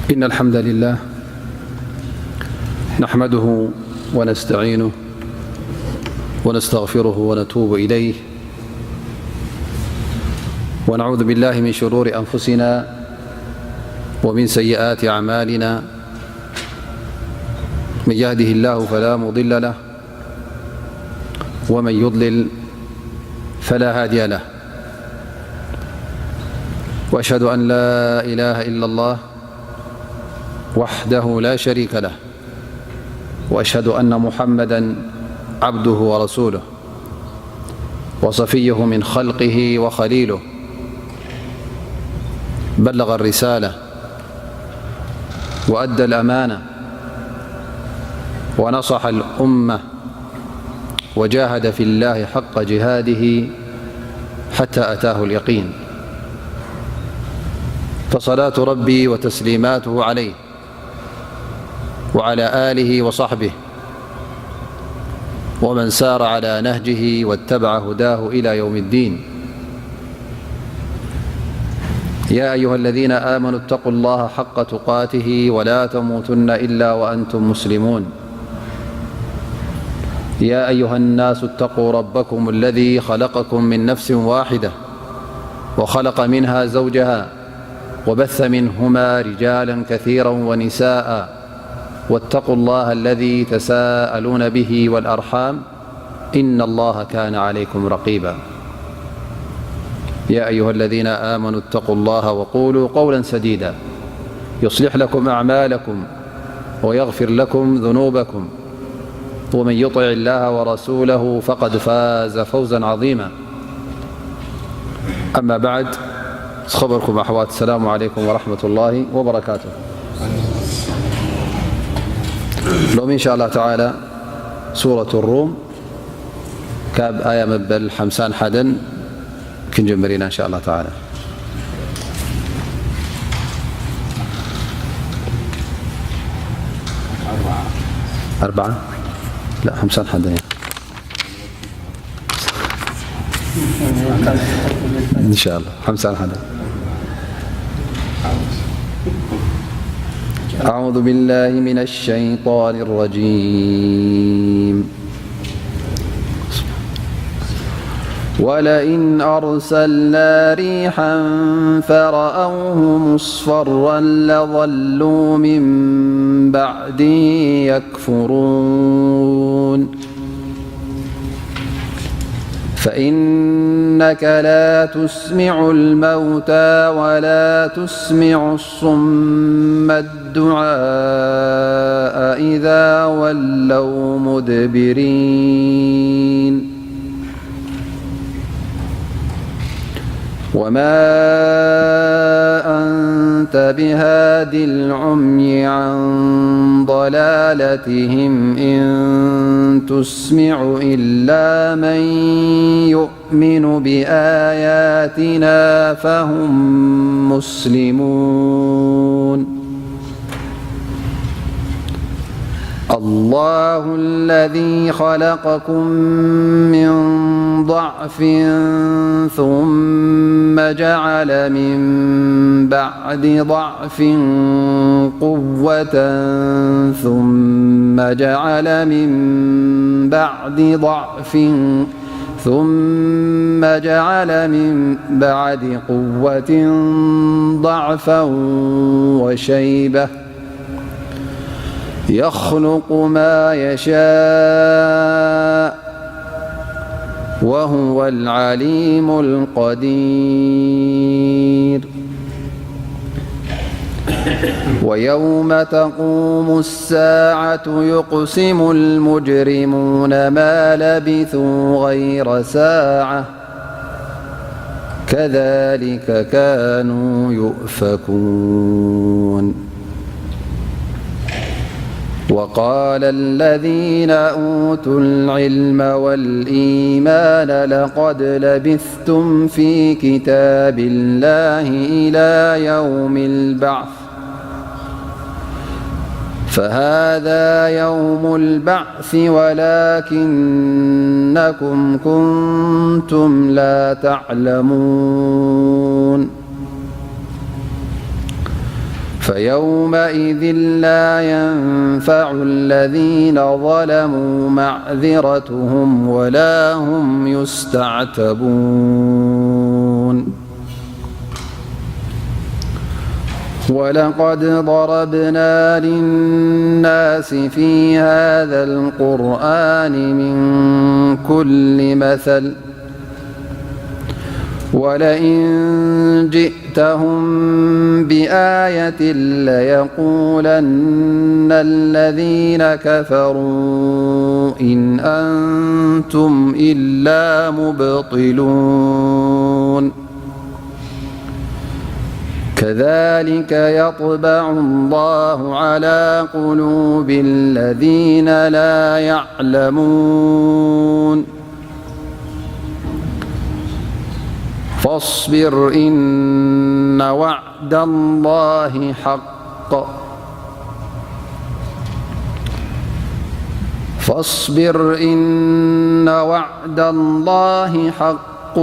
إن الحمد لله نحمده ونستعينه ونستغفره ونتوب إليه، ونعوذ بالله من شرور أنفسنا ومن سيئات أعمالنا. من يهده الله فلا مضل له، ومن يضلل فلا هادي له. وأشهد أن لا إله إلا الله وحده لا شريك له، وأشهد أن محمدا عبده ورسوله، وصفيه من خلقه وخليله، بلغ الرسالة وأدى الأمانة ونصح الأمة وجاهد في الله حق جهاده حتى أتاه اليقين. فصلاة ربي وتسليماته عليه وعلى آله وصحبه ومن سار على نهجه واتبع هداه إلى يوم الدين. يا أيها الذين آمنوا اتقوا الله حق تقاته ولا تموتن إلا وأنتم مسلمون. يا أيها الناس اتقوا ربكم الذي خلقكم من نفس واحدة وخلق منها زوجها وبث منهما رجالا كثيرا ونساء واتقوا الله الذي تساءلون به والأرحام إن الله كان عليكم رقيبا. يا أيها الذين آمنوا اتقوا الله وقولوا قولا سديدا يصلح لكم أعمالكم ويغفر لكم ذنوبكم ومن يطع الله ورسوله فقد فاز فوزا عظيما. أما بعد، ዝኸበርኩም ኣሕዋት፣ السلام عليكم ورحمة الله وبركاته. ሎሚ إن شاء الله تعالى سورة الروم ካብ ኣያ መበል ሓምሳን ሓደን ክንጀምር ኢና إن شاء الله تعالى. ኣርባዓ لا ሓምሳን ሓደን እያ إن شاء الله ሓምሳን ሓደን. أعوذ بالله من الشيطان الرجيم. ولئن أرسلنا ريحا فرأوه مصفرا لظلوا من بعده يكفرون. فإنك لا تسمع الموتى ولا تسمع الصم الدعاء إذا ولوا مدبرين. وما أنت بهاد العمي عن ضلالتهم إن تسمع إلا من يؤمن بآياتنا فهم مسلمون. الله الذي خلقكم من ضعف ثم جعل من بعد ضعف قوة ثم جعل من بعد ضعف ثم جعل من بعد قوة ضعفا وشيبة يخلق ما يشاء وهو العليم القدير. ويوم تقوم الساعة يقسم المجرمون ما لبثوا غير ساعة كذلك كانوا يؤفكون. وقال الذين أوتوا العلم والإيمان لقد لبثتم في كتاب الله إلى يوم البعث فهذا يوم البعث ولكنكم كنتم لا تعلمون. فيومئذ لا ينفع الذين ظلموا معذرتهم ولا هم يستعتبون. ولقد ضربنا للناس في هذا القرآن من كل مثل ولئن جئتهم بآية ليقولن الذين كفروا إن أنتم إلا مبطلون. كذلك يطبع الله على قلوب الذين لا يعلمون. فاصبر إن وعد الله حق. فاصبر إن وعد الله حق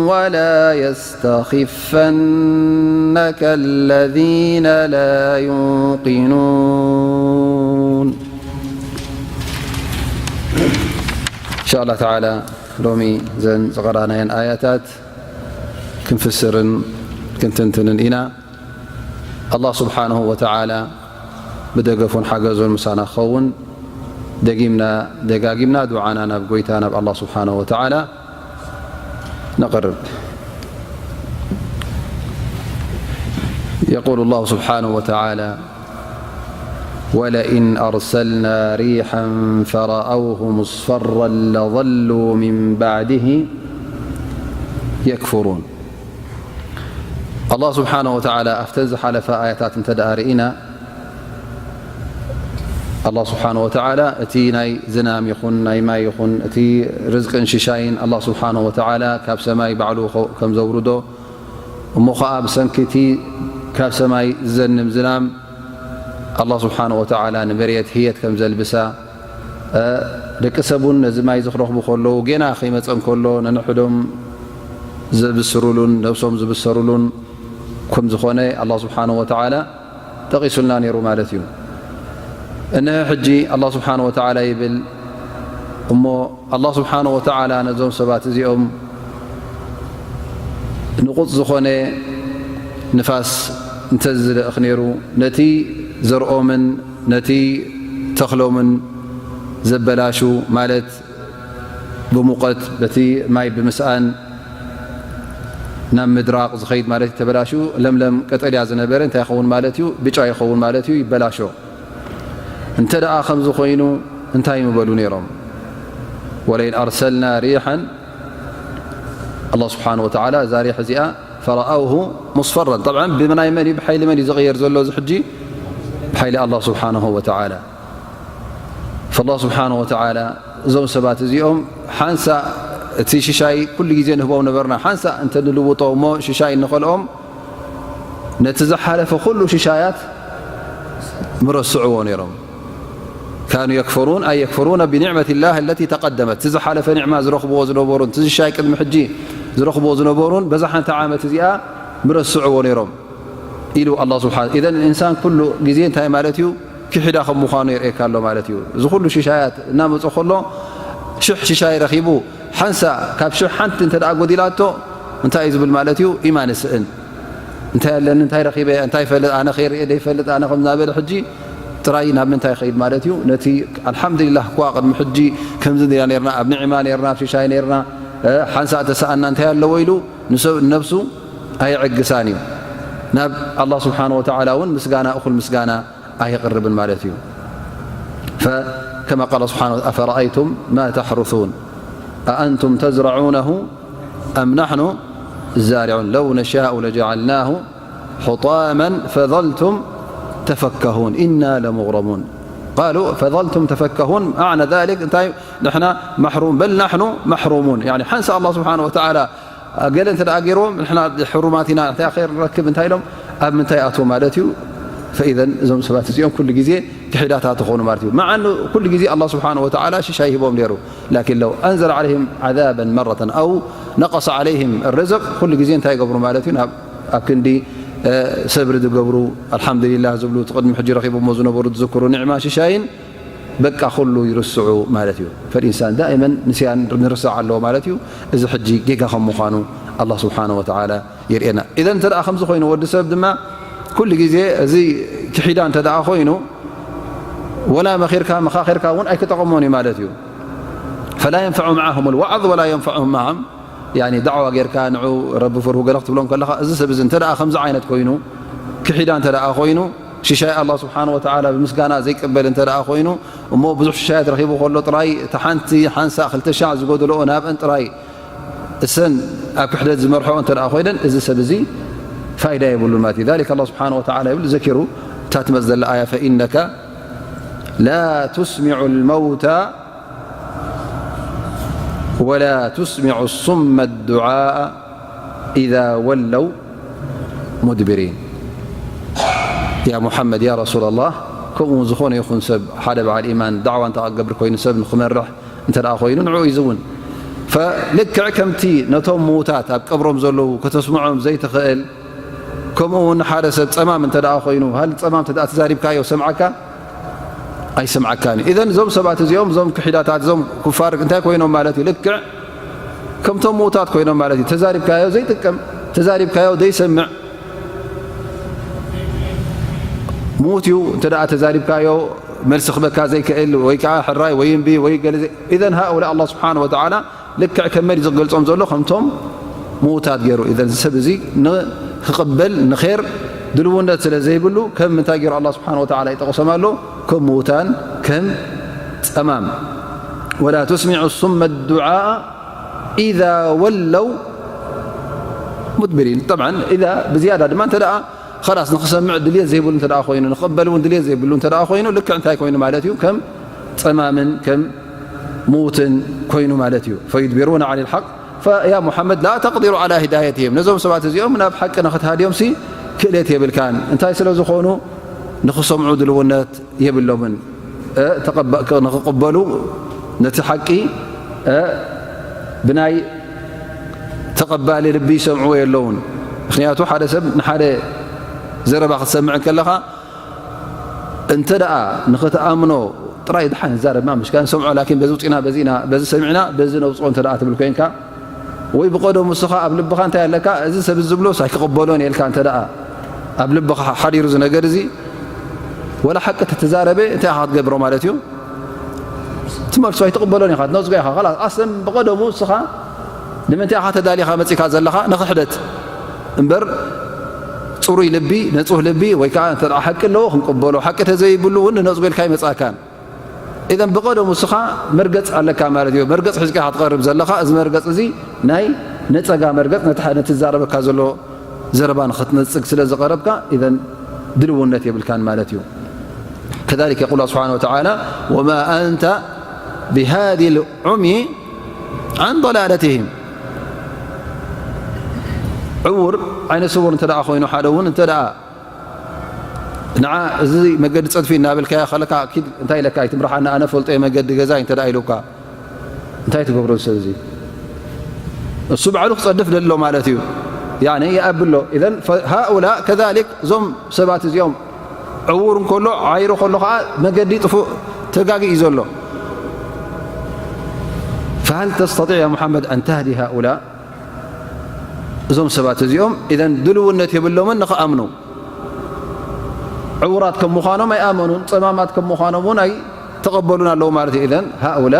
ولا يستخفنك الذين لا يوقنون. إن شاء الله تعالى ሎሚ ዘን ዝቐራናየን ኣያታት ክንፍስርን ክንትንትንን ኢና። ኣላህ ስብሓንሁ ወተዓላ ብደገፉን ሓገዙን ምሳና ክኸውን፣ ደጊምና ደጋጊምና ዱዓና ናብ ጎይታ ናብ ኣላህ ስብሓንሁ ወተዓላ ነቕርብ። يقول الله سبحانه وتعالى: ولئن أرسلنا ريحا فرأوه مصفرا لظلوا من بعده يكفرون. ኣላህ ስብሓነ ወተዓላ ኣብተን ዝሓለፈ ኣያታት እንተ ደኣ ርኢና፣ ኣላህ ስብሓነ ወተዓላ እቲ ናይ ዝናም ይኹን ናይ ማይ ይኹን እቲ ርዝቅን ሽሻይን ኣላህ ስብሓነ ወተዓላ ካብ ሰማይ ባዕሉ ከም ዘውርዶ፣ እሞ ኸዓ ብሰንኪ እቲ ካብ ሰማይ ዝዘንም ዝናም ኣላህ ስብሓነ ወተዓላ ንመሬት ህየት ከም ዘልብሳ፣ ደቂ ሰብ እውን ነዚ ማይ እዚ ክረኽቡ ከለዉ፣ ጌና ከይመጸ እንከሎ፣ ነንሕዶም ዝብስሩሉን ነብሶም ዝብሰሩሉን ከም ዝኾነ ኣላህ ስብሓነሁ ወተዓላ ጠቒሱልና ነይሩ ማለት እዩ። እንሀ ሕጂ ኣላህ ስብሓነሁ ወተዓላ ይብል፣ እሞ ኣላህ ስብሓነሁ ወተዓላ ነዞም ሰባት እዚኦም ንቑጽ ዝኾነ ንፋስ እንተዝልእኽ ነይሩ፣ ነቲ ዘርኦምን ነቲ ተኽሎምን ዘበላሹ፣ ማለት ብሙቐት በቲ ማይ ብምስኣን ናብ ምድራቕ ዝኸይድ ማለት እዩ። ተበላሹ ለምለም ቀጠልያ ዝነበረ እንታይ ይኸውን ማለት እዩ? ብጫ ይኸውን ማለት እዩ፣ ይበላሾ። እንተ ደኣ ከምዚ ኮይኑ እንታይ ምበሉ ነይሮም? ወለኢን ኣርሰልና ሪሓን፣ ኣላህ ስብሓነሁ ወተዓላ እዛ ሪሕ እዚኣ ፈረኣውሁ ሙስፈራን። ጠብዓን ብናይ መን እዩ? ብሓይሊ መን እዩ ዝቕየር ዘሎ እዚ ሕጂ? ብሓይሊ ኣላህ ስብሓነሁ ወተዓላ። ፈላህ ስብሓነሁ ወተዓላ እዞም ሰባት እዚኦም ሓንሳእ እቲ ሽሻይ ኩሉ ግዜ ንህቦም ነበርና፣ ሓንሳእ እንተ ንልውጦ እሞ ሽሻይ እንኸልኦም ነቲ ዝሓለፈ ኩሉ ሽሻያት ምረስዕዎ ነይሮም። ካኑ የክፍሩን ኣይ የክፍሩነ ብኒዕመት ላህ ለቲ ተቀደመት። እቲ ዝሓለፈ ኒዕማ ዝረኽብዎ ዝነበሩን እቲ ሽሻይ ቅድሚ ሕጂ ዝረኽብዎ ዝነበሩን በዛ ሓንቲ ዓመት እዚኣ ምረስዕዎ ነይሮም ኢሉ ኣላህ ስብሓን። ኢዘን ኢንሳን ኩሉ ግዜ እንታይ ማለት እዩ? ክሒዳ ከም ምዃኑ የርእየካ ኣሎ ማለት እዩ። እዚ ኩሉ ሽሻያት እናመጾ ከሎ ሽሕ ሽሻይ ረኺቡ ሓንሳ ካብ ሽሕ ሓንቲ እንተ ደኣ ጎዲላቶ እንታይ እዩ ዝብል ማለት እዩ? ኢማን ይስእን። እንታይ ኣለኒ? እንታይ ረኺበ? እንታይ ይፈልጥ? ኣነ ከይርእየ ዘይፈልጥ? ኣነ ከም እናበለ ሕጂ ጥራይ ናብ ምንታይ ይኸይድ ማለት እዩ? ነቲ ኣልሓምዱሊላህ እኳ ቅድሚ ሕጂ ከምዚ ኢና ነርና፣ ኣብ ንዕማ ነርና፣ ኣብ ሽሻይ ነርና፣ እ፣ ሓንሳእ ተሰኣና እንታይ ኣለዎ ኢሉ ንሰብ፣ ነብሱ ኣየዕግሳን እዩ። ናብ ኣላህ ስብሓነ ወተዓላ እውን ምስጋና፣ እኹል ምስጋና ኣየቕርብን ማለት እዩ። ፈከማ ቃለ ስብሓነ ወተዓላ፣ أفرأيتم ما تحرثون أأنتم تزرعونه أم نحن الزارعون لو نشاء لجعلناه حطاما فظلتم تفكهون إنا لمغرمون قالوا فظلتم تفكهون معنى ذلك እንታይ ንሕና ማሕሩም በል ናሕኑ ማሕሩሙን ያኒ ሓንሳ ኣላህ ስብሓነ ወተዓላ ገለ እንተ ደኣ ገይርዎም ንሕና ሕሩማት ኢና እንታይ ኸይር ንረክብ እንታይ ኢሎም ኣብ ምንታይ ኣትዎ ማለት እዩ። ፈኢዘን እዞም ሰባት እዚኦም ኩሉ ግዜ ክሒዳታት ይኾኑ ማለት እዩ። መዓኑ ኩሉ ግዜ ኣላህ ስብሓነ ወተዓላ ሽሻይ ይህቦም ነይሩ። ላኪን ለው ኣንዘለ ዓለይሂም ዓዛበን መረተን ኣው ነቀሰ ዓለይሂም ርዝቅ ኩሉ ግዜ እንታይ ይገብሩ ማለት እዩ? ናብ ኣብ ክንዲ ሰብሪ ዝገብሩ፣ ኣልሓምዱሊላህ ዝብሉ፣ እቲ ቅድሚ ሕጂ ረኺቦሞ ዝነበሩ ዝዝክሩ ኒዕማ ሽሻይን በቃ ኩሉ ይርስዑ ማለት እዩ። ፈልኢንሳን ዳኢመን ንስያን ንርስዕ ኣለዎ ማለት እዩ። እዚ ሕጂ ጌጋ ከም ምዃኑ ኣላህ ስብሓነሁ ወተዓላ የርእየና። ኢዘን እንተ ደኣ ከምዚ ኮይኑ ወዲ ሰብ ድማ ኩሉ ግዜ እዚ ክሒዳ እንተ ደኣ ኮይኑ ወላ መኺርካ መኻኺርካ እውን ኣይክጠቕሞን እዩ ማለት እዩ። ፈላ የንፈዑ መዓሁም ልዋዕዝ ወላ የንፈዑሁም መዓም ያኒ ዳዕዋ ጌርካ ንዑ ረቢ ፍርሁ ገለ ክትብሎም ከለኻ፣ እዚ ሰብ እዚ እንተ ደኣ ከምዚ ዓይነት ኮይኑ፣ ክሒዳ እንተ ደኣ ኮይኑ፣ ሽሻይ ኣላህ ስብሓነ ወተዓላ ብምስጋና ዘይቅበል እንተ ደኣ ኮይኑ፣ እሞ ብዙሕ ሽሻያት ረኺቡ ከሎ ጥራይ እታ ሓንቲ ሓንሳእ ክልተ ሻዕ ዝጎደልኦ ናብአን ጥራይ እሰን ኣብ ክሕደት ዝመርሕኦ እንተ ደኣ ኮይነን፣ እዚ ሰብ እዚ ፋይዳ የብሉን ማለት እዩ። ذلك ኣላህ ስብሓነ ወተዓላ ይብል፣ ዘኪሩ እታ ትመጽእ ዘላ ኣያ፣ ፈኢነከ ላ ቱስሚዑ ልመውታ ወላ ቱስሚዑ ሱመ ዱዓእ ኢዛ ወለው ሙድብሪን። ያ ሙሓመድ፣ ያ ረሱላ ላህ፣ ከምኡ ዝኾነ ይኹን ሰብ፣ ሓደ በዓል ኢማን ዳዕዋ እንተ ክገብር ኮይኑ፣ ሰብ ንክመርሕ እንተ ደኣ ኮይኑ፣ ንዕኡ እዩ ዝውን። ፈልክዕ ከምቲ ነቶም ምዉታት ኣብ ቀብሮም ዘለዉ ከተስምዖም ዘይትኽእል፣ ከምኡ እውን ሓደ ሰብ ጸማም እንተ ደኣ ኮይኑ፣ ሃሊ ጸማም እንተ ደኣ ተዛሪብካዮ ሰምዓካ? ኣይሰምዓካን እዩ። ኢዘን እዞም ሰባት እዚኦም፣ እዞም ክሒዳታት፣ እዞም ኩፋር እንታይ ኮይኖም ማለት እዩ? ልክዕ ከምቶም ምዉታት ኮይኖም ማለት እዩ። ተዛሪብካዮ ዘይጥቀም፣ ተዛሪብካዮ ዘይሰምዕ፣ ምዉት እዩ። እንተ ደኣ ተዛሪብካዮ መልሲ ክበካ ዘይክእል፣ ወይ ከዓ ሕራይ ወይ እምቢ ወይ ገለ ዘይ-፣ ኢዘን ሃኡላ ኣላህ ስብሓነሁ ወተዓላ ልክዕ ከም መን እዩ ዝገልጾም ዘሎ? ከምቶም ምዉታት ገይሩ። ኢዘን እዚ ሰብ እዚ ንክቕበል ንኼር ድልውነት ስለ ዘይብሉ፣ ከም ምንታይ ገይሩ ኣላህ ስብሓነሁ ወተዓላ ይጠቕሶም ኣሎ? ከም ምዉታን፣ ከም ጸማም። ወላ ቱስሚዑ ሱመ ዱዓእ ኢዛ ወለው ሙድብሪን። ጠብዓን ኢዛ ብዝያዳ ድማ እንተ ደኣ ኸላስ ንኽሰምዕ ድልየት ዘይብሉ እንተ ደኣ ኮይኑ፣ ንኽቕበል እውን ድልየት ዘይብሉ እንተ ደኣ ኮይኑ፣ ልክዕ እንታይ ኮይኑ ማለት እዩ? ከም ጸማምን ከም ምዉትን ኮይኑ ማለት እዩ። ፈዩድቢሩና ዓን ልሓቅ። ፈያ ሙሓመድ ላ ተቅዲሩ ዓላ ሂዳየትህም፣ ነዞም ሰባት እዚኦም ናብ ሓቂ ንኽትሃድዮም ሲ ክእለት የብልካን። እንታይ ስለ ዝኾኑ? ንኽሰምዑ ድልውነት የብሎምን። እ፣ ተቐባ-፣ ክ-፣ ንኽቕበሉ ነቲ ሓቂ፣ እ፣ ብናይ ተቐባሊ ልቢ ይሰምዕዎ የለውን። ምኽንያቱ ሓደ ሰብ ንሓደ ዘረባ ክትሰምዕ እንከለኻ፣ እንተ ደኣ ንኽትኣምኖ ጥራይ ድሓን ንዛረብማ ምሽካ ንሰምዖ፣ ላኪን በዚ ውፂና፣ በዚ ኢና፣ በዚ ሰሚዕና፣ በዚ ነውፅኦ እንተ ደኣ ትብል ኮይንካ፣ ወይ ብቐደሙ እስኻ ኣብ ልብኻ እንታይ ኣለካ? እዚ ሰብ እዚ ዝብሎስ ኣይክቕበሎን እየ ኢልካ እንተ ደኣ ኣብ ልብኻ ሓዲሩ እዚ ነገር እዚ፣ ወላ ሓቂ ተተዛረበ እንታይ ኢኻ ክትገብሮ ማለት እዩ? ትመልሶ ኣይትቕበሎን ኢኻ፣ ትነጽጎ ኢኻ። ኸላስ ኣስለን ብቐደሙ እስኻ ንምንታይ ኢኻ ተዳሊኻ መጺእካ ዘለኻ? ንኽሕደት እምበር ጽሩይ ልቢ፣ ንጹህ ልቢ ወይ ከኣ እንተ ደኣ ሓቂ ኣለዎ ክንቅበሎ፣ ሓቂ ተዘይብሉ እውን ንነጽጎ ኢልካ ኣይመጻእካን። ኢዘን ብቐደሙ እስኻ መርገጽ ኣለካ ማለት እዩ። መርገጽ ሒዝካ ኢኻ ትቐርብ ዘለኻ። እዚ መርገጽ እዚ ናይ ነጸጋ መርገጽ፣ ነቲ፣ ነቲ ዝዛረበካ ዘሎ ዘረባ ንኽትነጽግ ስለ ዝቐረብካ፣ ኢዘን ድልውነት የብልካን ማለት እዩ። ከዛሊከ የቁል ስብሓነ ወተዓላ፣ ወማ ኣንተ ብሃዲ ልዑምይ ዓን ضላለትህም። ዕውር፣ ዓይነ ስውር እንተ ደኣ ኮይኑ፣ ሓደ እውን እንተ ደኣ ንዓ እዚ መገዲ ጸድፊ እናበልካዮ ከለካ፣ ኣኪድ እንታይ ኢለካ? ኣይትምርሓና፣ ኣነ ፈልጦ እየ መገዲ ገዛይ እንተ ደኣ ኢሉካ፣ እንታይ ትገብሮ እዚ ሰብ እዚ? እሱ ባዕሉ ክጸድፍ ደሎ ማለት እዩ። ያኒ ይኣብሎ። ኢዘን ፈ-፣ ሃኡላ ከዛሊክ፣ እዞም ሰባት እዚኦም ዕዉር እንከሎ፣ ዓይሩ ከሎ ከኣ መገዲ ጥፉእ ተጋጊ እዩ ዘሎ። ፈሃል ተስተጢዕ ያ ሙሓመድ ኣን ተህዲ ሃኡላ? እዞም ሰባት እዚኦም ኢዘን ድልውነት የብሎምን ንኽኣምኑ። ዕዉራት ከም ምዃኖም ኣይኣመኑን፣ ጸማማት ከም ምዃኖም እውን ኣይተቐበሉን ኣለዉ ማለት እዩ። ኢዘን ሃኡላ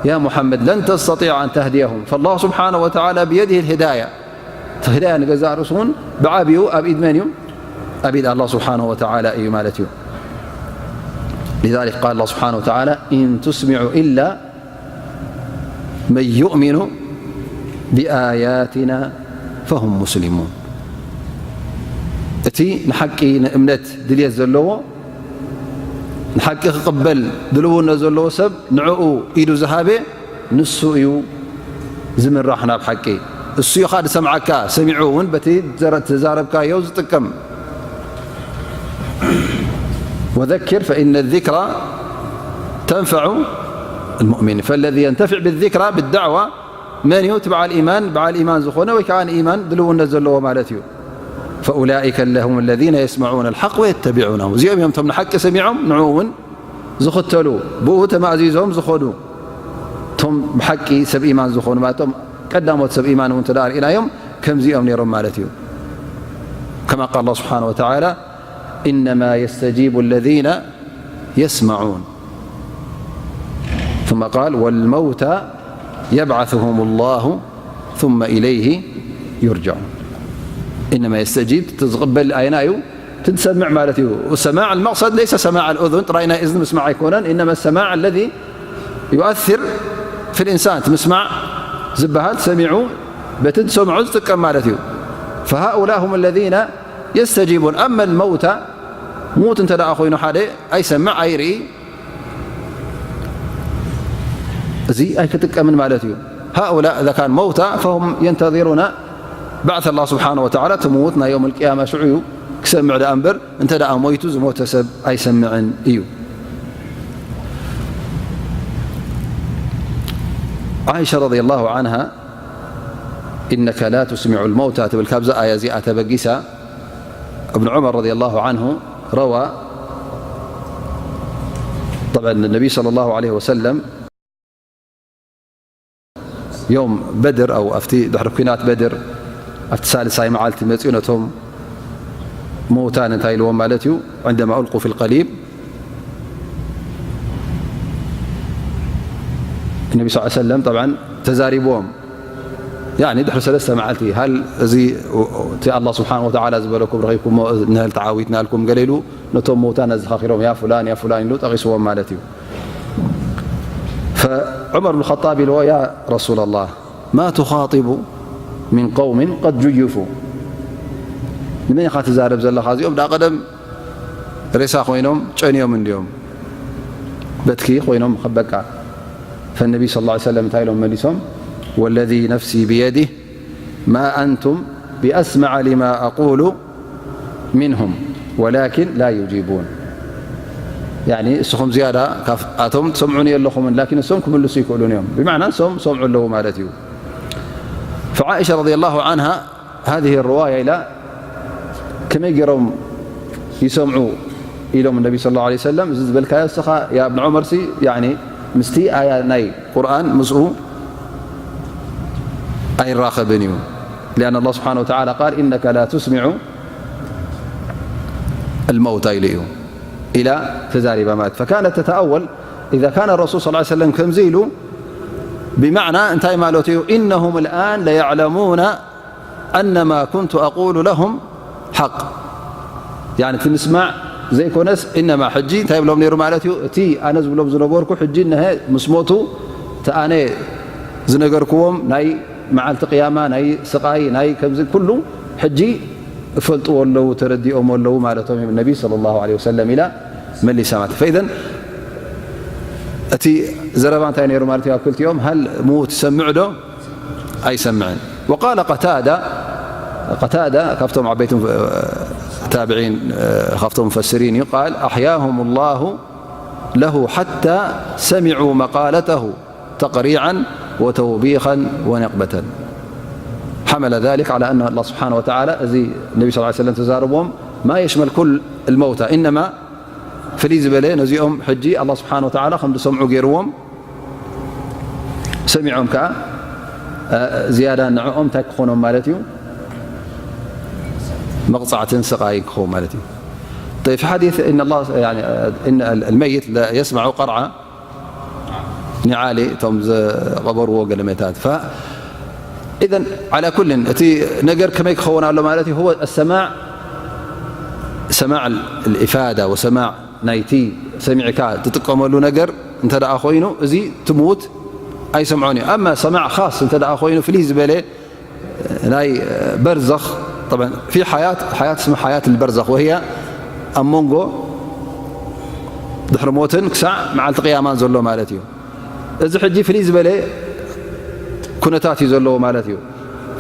ያ ሙሓመድ ለን ተስተጢዕ ኣን ተህድየሁም። ፈላሁ ስብሓነሁ ወተዓላ ብየድህ ልሂዳያ። እቲ ሂዳያ ንገዛእ ርእሱ እውን ብዓብዩ ኣብ ኢድ መን እዩ? ኣብ ኢድ ኣላህ ስብሓነሁ ወተዓላ እዩ ማለት እዩ። لذلك قال الله سبحانه وتعالى إن تسمع إلا من يؤمن بآياتنا فهم مسلمون። እቲ ንሓቂ ንእምነት ድልየት ዘለዎ፣ ንሓቂ ክቕበል ድልውነት ዘለዎ ሰብ ንዕኡ ኢዱ ዝሃበ ንሱ እዩ ዝምራሕ ናብ ሓቂ። እሱ እዩ ኸኣ ዝሰምዓካ፣ ሰሚዑ እውን በቲ ዘረ-፣ ተዛረብካዮ ዝጥቀም። وذكر فإن الذكرى تنفع المؤمن. فالذي ينتفع بالذكرى، بالدعوة، መን እዩ? እቲ በዓል ኢማን፣ በዓል ኢማን ዝኾነ ወይ ከዓ ንኢማን ድልውነት ዘለዎ ማለት እዩ። فأولئك هم الذين يسمعون الحق ويتبعونه. እዚኦም እዮም እቶም ንሓቂ ሰሚዖም ንዕኡ እውን ዝኽተሉ፣ ብኡ ተማእዚዞም ዝኾዱ። እቶም ብሓቂ ሰብ ኢማን ዝኾኑ ማለት እቶም ቀዳሞት ሰብ ኢማን እውን እንተ ደኣ ርኢናዮም ከምዚኦም ነይሮም ማለት እዩ። كما قال الله سبحانه وتعالى: إنما يستجيب الذين يسمعون. ثم قال: والموتى يبعثهم الله ثم إليه يرجعون. إنما يستجيب، ዝቕበል ኣይና እዩ ትሰምዕ ማለት እዩ። السماع المقصد ليس سماع الأذن، ጥራይ ናይ እዝኒ ምስማዕ ኣይኮነን። إنما السماع الذي يؤثر في الإنسان، ምስማዕ ዝበሃል ሰሚዑ በቲ ዝሰምዖ ዝጥቀም ማለት እዩ። فهؤلاء هم الذين يستجيبون. أما الموتى፣ ሙት እንተ ደኣ ኮይኑ ሓደ ኣይሰምዕ ኣይርኢ፣ እዚ ኣይክጥቀምን ማለት እዩ። هؤلاء إذا كان موتى فهم ينتظرون بعث الله سبحانه وتعالى، እቲ ምዉት ናይ يوم القيامة ሽዑ እዩ ክሰምዕ ደኣ እምበር፣ እንተ ደኣ ሞይቱ ዝሞተ ሰብ ኣይሰምዕን እዩ። عائشة رضي الله عنها: إنك لا تسمع الموتى ትብል ካብዛ ኣያ እዚኣ ተበጊሳ ابن عمر رضي الله عنه روى، طبعا النبي صلى الله عليه وسلم يوم بدر أو ኣብቲ ድሕሪ ኲናት በድር ኣብቲ ሳልሳይ መዓልቲ መጺኡ ነቶም ምዉታን እንታይ ኢልዎም ማለት እዩ عندما ألقوا في القليب النبي صلى الله عليه وسلم طبعا ተዛሪብዎም يعني ድሕሪ ሰለስተ መዓልቲ هل እዚ እቲ الله سبحانه وتعالى ዝበለኩም ረኺብኩሞ ንህል ተዓዊትናልኩም ገለ ኢሉ ነቶም ምዉታን ኣዘኻኺሮም يا فلان يا فلان ኢሉ ጠቒስዎም ማለት እዩ فعمر بن الخطاب ኢልዎ يا رسول الله ما تخاطب من قوم قد جيفوا ንመን ኢኻ ትዛረብ ዘለኻ እዚኦም ደኣ ቀደም ሬሳ ኮይኖም ጨንዮም እንድዮም በትኪ ኮይኖም ከበቃ فالنبي صلى الله عليه وسلم እንታይ ኢሎም መሊሶም والذي نفسي بيده ما أنتم بأسمع لما أقول منهم ولكن لا يجيبون يعني እስኹም ዝያዳ ካብኣቶም ትሰምዑኒ ኣለኹምን لكن እሶም ክምልሱ ይክእሉን እዮም ብማዕና እሶም ሰምዑ ኣለዉ ማለት እዩ فعائشة رضي الله عنها هذه الرواية إلى كما يقرم يسمعوا إلهم النبي صلى الله عليه وسلم زبل كايسخا يا ابن عمر سي يعني مستي آية ناي قرآن مسؤو أي راخبني لأن الله سبحانه وتعالى قال إنك لا تسمع الموتى إليه إلى تزارب مات فكانت تتأول إذا كان الرسول صلى الله عليه وسلم كمزيلو بمعنى انتهي مالوتيو إنهم الآن ليعلمون أنما كنت أقول لهم حق يعني እቲ ምስማዕ ዘይኮነስ إنما ሕጂ እንታይ ብሎም ነይሩ ማለት እዩ እቲ ኣነ ዝብሎም ዝነበርኩ ሕጂ እነሀ ምስ ሞቱ እቲ ኣነ ዝነገርክዎም ናይ መዓልቲ ቅያማ ናይ ስቓይ ናይ ከምዚ ኩሉ ሕጂ እፈልጥዎ ኣለዉ ተረዲኦም ኣለዉ ማለቶም እዮም ነቢ صلى الله عليه وسلم ኢላ መሊሳ ማለት فإذا እቲ ዘረባ እንታይ ነይሩ ማለት እዩ ኣብ ክልቲኦም هل ምዉት ይሰምዕ ዶ ኣይሰምዕን وقال قتادة قتادة ካብቶም ዓበይቶም ታብዒን ካብቶም مفسرين እዩ قال أحياهم الله له حتى سمعوا مقالته تقريعا وتوبيخا ونقبة حمل ذلك على أن الله سبحانه وتعالى እዚ النبي صلى الله عليه وسلم ተዛረብዎም ما يشمل كل الموتى إنما ፍልይ ዝበለ ነዚኦም ሕጂ ኣላ ስብሓን ወተዓላ ከም ዝሰምዑ ገይርዎም ሰሚዖም ከዓ ዝያዳ ንዕኦም እንታይ ክኾኖም ማለት እዩ መቕፃዕትን ስቓይን ክኸውን ማለት እዩ طيب في حديث إن الله يعني إن الميت لا يسمع قرع نعال እቶም ዝቐበርዎ ገለመታት إذا على كل እቲ ነገር ከመይ ክኸውን ኣሎ ማለት እዩ هو السماع سماع الإفادة وسماع ናይቲ ሰሚዕካ ትጥቀመሉ ነገር እንተ ደኣ ኮይኑ እዚ ትምውት ኣይሰምዖን እዩ أما سماع خاص እንተ ደኣ ኮይኑ ፍልይ ዝበለ ናይ በርዘኽ في حياة حياة اسمها حياة البرزخ وهي ኣብ መንጎ ድሕሪ ሞትን ክሳዕ መዓልቲ ቅያማን ዘሎ ማለት እዩ እዚ ሕጂ ፍልይ ዝበለ ኩነታት እዩ ዘለዎ ማለት እዩ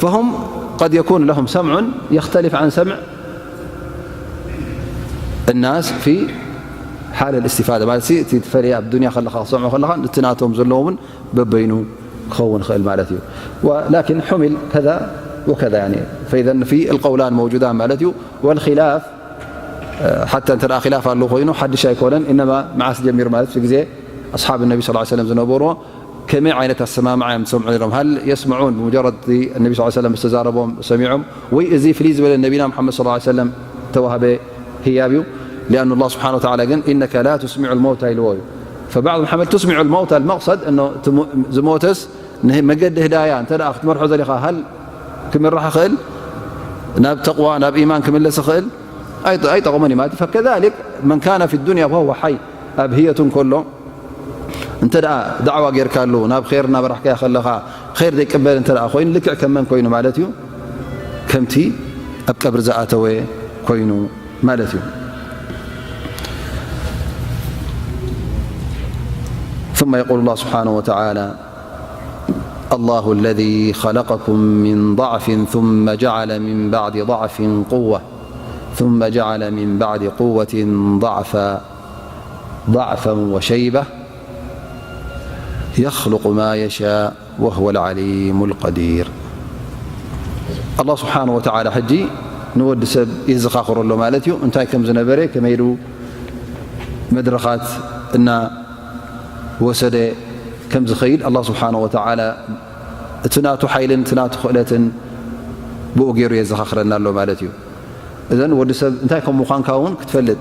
فهم قد يكون لهم سمع يختلف عن سمع الناس في حال الاستفادة ማለት እቲ ትፈልየ ኣብ ዱንያ ከለኻ ክሰምዑ ከለኻ እቲ ናቶም ዘለዎምን በበይኑ ክኸውን ይኽእል ማለት እዩ ولكن حمل كذا وكذا يعني. فإذا في القولان موجودان ማለት እዩ. والخلاف حتى እንተ ደኣ ኺላፍ ኣሎ ኮይኑ ሓድሽ ኣይኮነን። إنما መዓስ ጀሚሩ ማለት እቲ ግዜ ኣስሓብ ነቢ صلى الله عليه وسلم ዝነበርዎ ከመይ ዓይነት ኣሰማምዓ እዮም ዝሰምዑ ነይሮም? هل يسمعون بمجرد ነቢ صلى الله عليه وسلم ዝተዛረቦም ሰሚዖም ወይ እዚ ፍልይ ዝበለ ነቢና محمد صلى الله عليه وسلم ተዋህበ ህያብ እዩ። لأن الله سبحانه وتعالى ግን إنك لا تسمع الموتى ኢልዎ እዩ። فبعض محمد تسمع الموتى المقصد ዝሞተስ መገዲ ህዳያ እንተ ክትመርሖ ዘሊኻ ሃል ክምራሕ ይኽእል ናብ ተቕዋ ናብ ኢማን ክምለስ ይኽእል ኣይጠቕሞን እዩ ማለት እዩ። فكذلك من كان في الدنيا وهو حي ኣብ ህየቱ እንከሎ እንተ ደኣ ዳዕዋ ጌርካሉ ናብ ር እናበራሕካዮ ከለኻ ር ዘይቅበል እንተ ኮይኑ ልክዕ ከም መን ኮይኑ ማለት እዩ? ከምቲ ኣብ ቀብሪ ዝኣተወ ኮይኑ ማለት እዩ። ثم يقول الله سبحانه وتعالى: الله الذي خلقكم من ضعف ثم جعل من بعد ضعف قوة ثم جعل من بعد قوة ضعفا ضعفا وشيبة يخلق ما يشاء وهو العليم القدير. الله سبحانه وتعالى ሕጂ ንወዲ ሰብ የዘኻኽሮ ኣሎ ማለት እዩ። እንታይ ከም ዝነበረ ከመይ ኢሉ መድረኻት እና ወሰደ ከም ዝኸይድ ኣላህ ስብሓነ ወተዓላ እቲ ናቱ ሓይልን እቲ ናቱ ክእለትን ብኡ ገይሩ የዘኻኽረና ኣሎ ማለት እዩ። እዘን ወዲ ሰብ እንታይ ከም ምዃንካ እውን ክትፈልጥ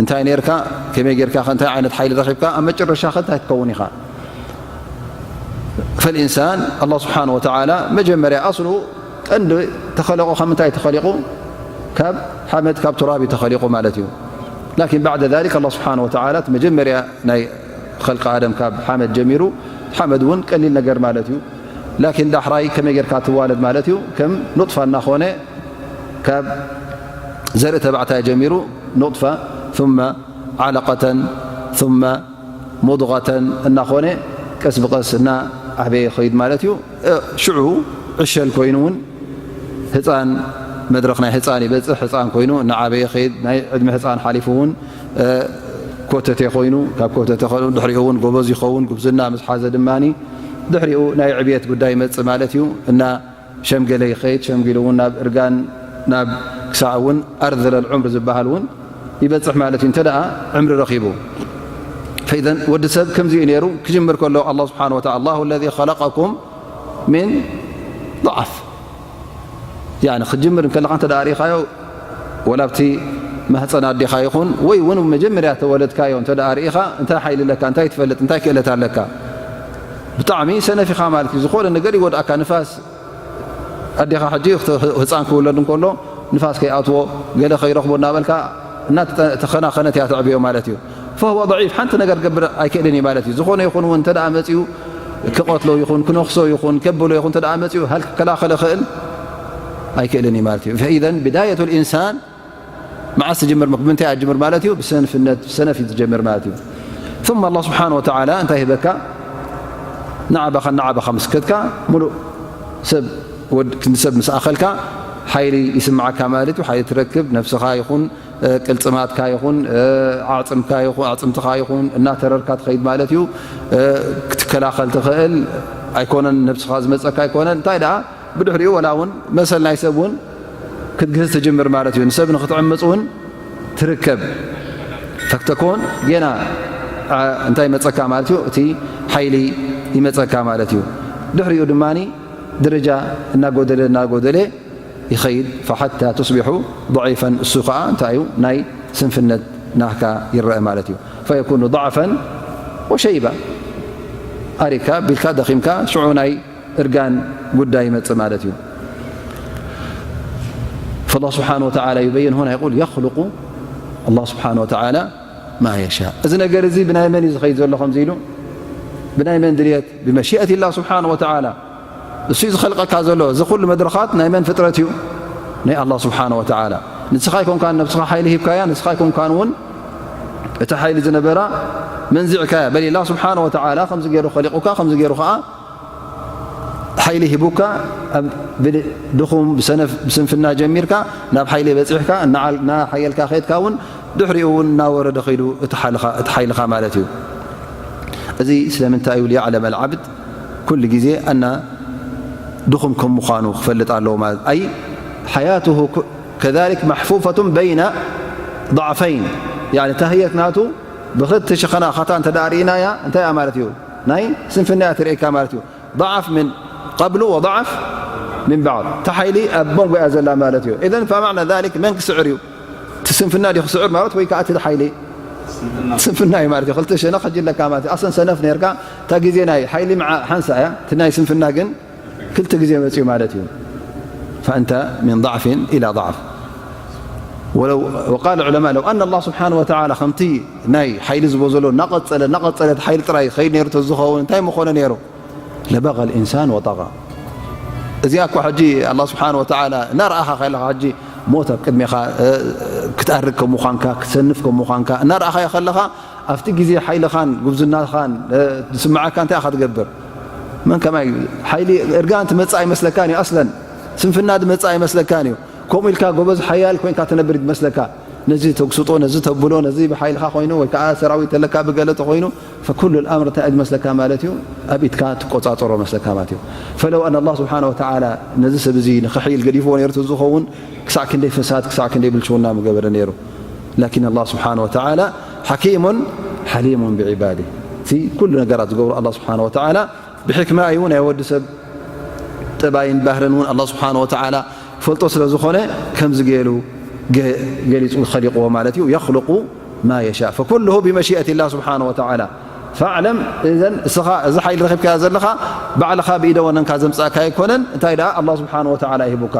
እንታይ ነርካ ከመይ ጌርካ እንታይ ዓይነት ሓይሊ ረኺብካ ኣብ መጨረሻ ከ እንታይ ትከውን ኢኻ። ፈልኢንሳን ኣላህ ስብሓነ ወተዓላ መጀመርያ ኣስሉ ቀንዲ ተኸለቆ ካብ ምንታይ ተኸሊቁ ካብ ሓመድ ካብ ቱራብ እዩ ተኸሊቁ ማለት እዩ። ላኪን ባዕደ ዛሊክ ኣላህ ስብሓነ ወተዓላ እቲ መጀመርያ ናይ ኸልቂ ኣደም ካብ ሓመድ ጀሚሩ ሓመድ እውን ቀሊል ነገር ማለት እዩ። ላኪን ዳሕራይ ከመይ ጌርካ ትዋለድ ማለት እዩ ከም ኑጥፋ እናኾነ ካብ ዘርኢ ተባዕታይ ጀሚሩ ኑጥፋ ثم ዓለቀተን ثم ሙድغተን እናኾነ ቀስ ብቐስ እና ዓበየ ይኸይድ ማለት እዩ። ሽዑ ዕሸል ኮይኑ እውን ህፃን መድረኽ ናይ ህፃን ይበፅሕ ህፃን ኮይኑ እናዓበየ ይኸይድ ናይ ዕድመ ህፃን ሓሊፉ እውን ኮተቴ ኮይኑ ካብ ኮተቴ ከ ድሕሪኡ እውን ጎበዝ ይኸውን ጉብዝና ምስ ሓዘ ድማ ድሕሪኡ ናይ ዕብየት ጉዳይ ይመፅእ ማለት እዩ እና ሸምገለ ይኸይድ ሸምጊሉ እውን ናብ እርጋን ናብ ክሳዕ እውን ኣርዘለል ዑምር ዝበሃል እውን ይበፅሕ ማለት እዩ እንተ ደኣ ዕምሪ ረኺቡ። ፈኢዘን ወዲ ሰብ ከምዚ እዩ ነይሩ ክጅምር ከሎ ኣላህ ስብሓነ ወተዓላ ኣላሁ ለዚ ኸለቀኩም ሚን ضዓፍ ያኒ ክትጅምር እንከለኻ እንተ ደኣ ርኢኻዮ ወላ ኣብቲ ማህፀን ኣዴኻ ይኹን ወይ እውን መጀመርያ ተወለድካዮ እንተ ደኣ ርኢኻ እንታይ ሓይሊ ኣለካ እንታይ ትፈልጥ እንታይ ክእለት ኣለካ ብጣዕሚ ሰነፍ ኢኻ ማለት እዩ። ዝኾነ ነገር ይጎድኣካ ንፋስ ኣዴኻ ሕጂ ህፃን ክውለድ እንከሎ ንፋስ ከይኣትዎ ገለ ከይረኽቦ እናበልካ እናተኸናኸነት እያ ተዕብዮ ማለት እዩ። ፈህወ ضዒፍ ሓንቲ ነገር ክገብር ኣይክእልን እዩ ማለት እዩ። ዝኾነ ይኹን እውን እንተ ደኣ መፅኡ ክቐትሎ ይኹን ክነኽሶ ይኹን ከብሎ ይኹን እንተ ደኣ መፅኡ ሃል ክከላኸል ይኽእል ኣይክእልን እዩ ማለት እዩ። ፈኢዘን ብዳየቱ ልኢንሳን መዓስ ትጅምር ብምንታይ እያ ትጅምር ማለት እዩ? ብሰንፍነት ብሰነፍ እዩ ትጀምር ማለት እዩ። ثم ኣላህ ስብሓነ ወተዓላ እንታይ ሂበካ? ንዓባኻ ንዓባኻ ምስ ከድካ ሙሉእ ሰብ ወድ ክንዲ ሰብ ምስ ኣኸልካ ሓይሊ ይስምዓካ ማለት እዩ። ሓይሊ ትረክብ ነብስኻ ይኹን ቅልጽማትካ ይኹን ዓጽምካ ይኹን ኣዕጽምትኻ ይኹን እናተረርካ ትኸይድ ማለት እዩ። ክትከላኸል ትኽእል ኣይኮነን ነብስኻ ዝመጸካ ኣይኮነን እንታይ ደኣ ብድሕሪኡ ወላ እውን መሰል ናይ ሰብ እውን ክትግህዝ ትጅምር ማለት እዩ። ንሰብ ንክትዕምፅ እውን ትርከብ ፈክተኮን ጌና እንታይ ይመፀካ ማለት እዩ እቲ ሓይሊ ይመፀካ ማለት እዩ። ድሕሪኡ ድማ ድርጃ እናጎደለ እናጎደለ ይኸይድ ፈሓታ ቱስቢሑ ضዒፈን እሱ ከዓ እንታይ እዩ ናይ ስንፍነት ናህካ ይረአ ማለት እዩ። ፈየኩኑ ضዕፈን ወሸይባ ኣሪካ ቢልካ ደኺምካ ሽዑ ናይ እርጋን ጉዳይ ይመጽእ ማለት እዩ። فالله سبحانه وتعالى يبين هنا يقول يخلق الله سبحانه وتعالى ما يشاء እዚ ነገር እዚ ብናይ መን እዩ ዝኸይድ ዘሎ ከምዚ ኢሉ ብናይ መን ድልየት بمشيئة الله سبحانه وتعالى እሱ እዩ ዝኸልቀካ ዘሎ እዚ ኩሉ መድረኻት ናይ መን ፍጥረት እዩ ናይ الله سبحانه وتعالى ንስኻ ኣይኮንካን ነብስኻ ሓይሊ ሂብካያ ንስኻ ኣይኮንካን እውን እቲ ሓይሊ ዝነበራ መንዚዕካያ በል الله سبحانه وتعالى ከምዚ ገይሩ ኸሊቑካ ከምዚ ገይሩ ኸዓ ሓይሊ ሂቡካ ድኹም ብሰንፍና ጀሚርካ ናብ ሓይሊ በፂሕካ እናሓየልካ ከድካ እውን ድሕሪኡ እውን እናወረደ ኸይዱ እቲ ሓይልኻ ማለት እዩ። እዚ ስለምንታይ እዩ ليعلم العبد ኩሉ ግዜ ኣና ድኹም ከም ምዃኑ ክፈልጥ ኣለዎ ማለት። ኣይ ሓያትሁ ከ-፣ ከዛሊክ ማሕፉፈቱን በይነ ضዕፈይን። ያኒ ታህየት ናቱ ብኽልተ ሸኸና ኻታ እንተ ደኣ ርኢናያ እንታይ እያ ማለት እዩ? ናይ ስንፍና እያ ትርእየካ ማለት እዩ። ضعف من قبل وضعف من بعد። እታ ሓይሊ ኣብ መንጎ እያ ዘላ ማለት እዩ። إذن فمعنى ذلك መን ክስዕር እዩ? እቲ ስንፍና ድዩ ክስዕር ማለት ወይ ከዓ እቲ ሓይሊ? ስንፍና እዩ ማለት እዩ። ክልተ ሸነኽ ሕጂ ኣለካ ማለት እዩ። ኣሰን ሰነፍ ነርካ፣ እታ ግዜ ናይ ሓይሊ መዓ ሓንሳ እያ፣ እቲ ናይ ስንፍና ግን ክልተ ግዜ መፅኡ ማለት እዩ። فأنت من ضعف إلى ضعف. ولو، وقال العلماء لو أن الله سبحانه وتعالى ከምቲ ናይ ሓይሊ ዝቦ ዘሎ እናቐፀለ፣ እናቐፀለ እቲ ሓይሊ ጥራይ ኸይድ ነይሩ ተዝኸውን እንታይ ምኾነ ነይሩ? لبغى الإنسان وطغى። እዚኣ እኮ ሕጂ ኣላህ ስብሓን ወተዓላ እናረኣኻ ከለኻ ሕጂ ሞት ኣብ ቅድሜኻ፣ እ፣ ክትኣርግ ከም ምዃንካ፣ ክትሰንፍ ከም ምዃንካ እናረኣኻዮ ከለኻ ኣብቲ ግዜ ሓይልኻን ጉብዝናኻን፣ እ፣ ዝስምዓካ እንታይ ኢኻ ትገብር? መን ከማይ ሓይሊ እርጋን ትመጽእ ኣይመስለካን እዩ። ኣስለን ስንፍና ዝመጽእ ኣይመስለካን እዩ። ከምኡ ኢልካ ጎበዝ ሓያል ኮይንካ ትነብር ይመስለካ። ነዚ ተግስጦ፣ ነዚ ተብሎ፣ ነዚ ብሓይልኻ ኮይኑ ወይ ከዓ ሰራዊት ተለካ ብገለ ተኮይኑ፣ ፈኩሉ ልኣምር እንታይ እዩ ዝመስለካ ማለት እዩ? ኣብ ኢድካ ትቆጻጸሮ መስለካ ማለት እዩ። ፈለው ኣን ኣላህ ስብሓነ ወተዓላ ነዚ ሰብ እዚ ንኽሕይል ገዲፍዎ ነይሩ ተዝኸውን፣ ክሳዕ ክንደይ ፈሳድ፣ ክሳዕ ክንደይ ብልሽውና ምገበረ ነይሩ። ላኪን ኣላህ ስብሓነ ወተዓላ ሓኪሙን ሓሊሙን ብዒባዲህ። እቲ ኩሉ ነገራት ዝገብሩ ኣላህ ስብሓነ ወተዓላ ብሕክማ እዩ። ናይ ወዲ ሰብ ጠባይን ባህርን እውን ኣላህ ስብሓነ ወተዓላ ፈልጦ ስለ ዝኾነ ከምዚ ገይሩ ገ-፣ ገሊጹ ኸሊቕዎ ማለት እዩ። የኽልቁ ማ የሻእ ፈኩልሁ ብመሺአት ላህ ስብሓነ ወተዓላ። ፈዕለም፣ እዘን እስኻ እዚ ሓይሊ ረኺብካዮ ዘለኻ ባዕልኻ ብኢደ ወነንካ ዘምጻእካ ኣይኮነን። እንታይ ደኣ ኣላህ ስብሓነ ወተዓላ ይህቡካ።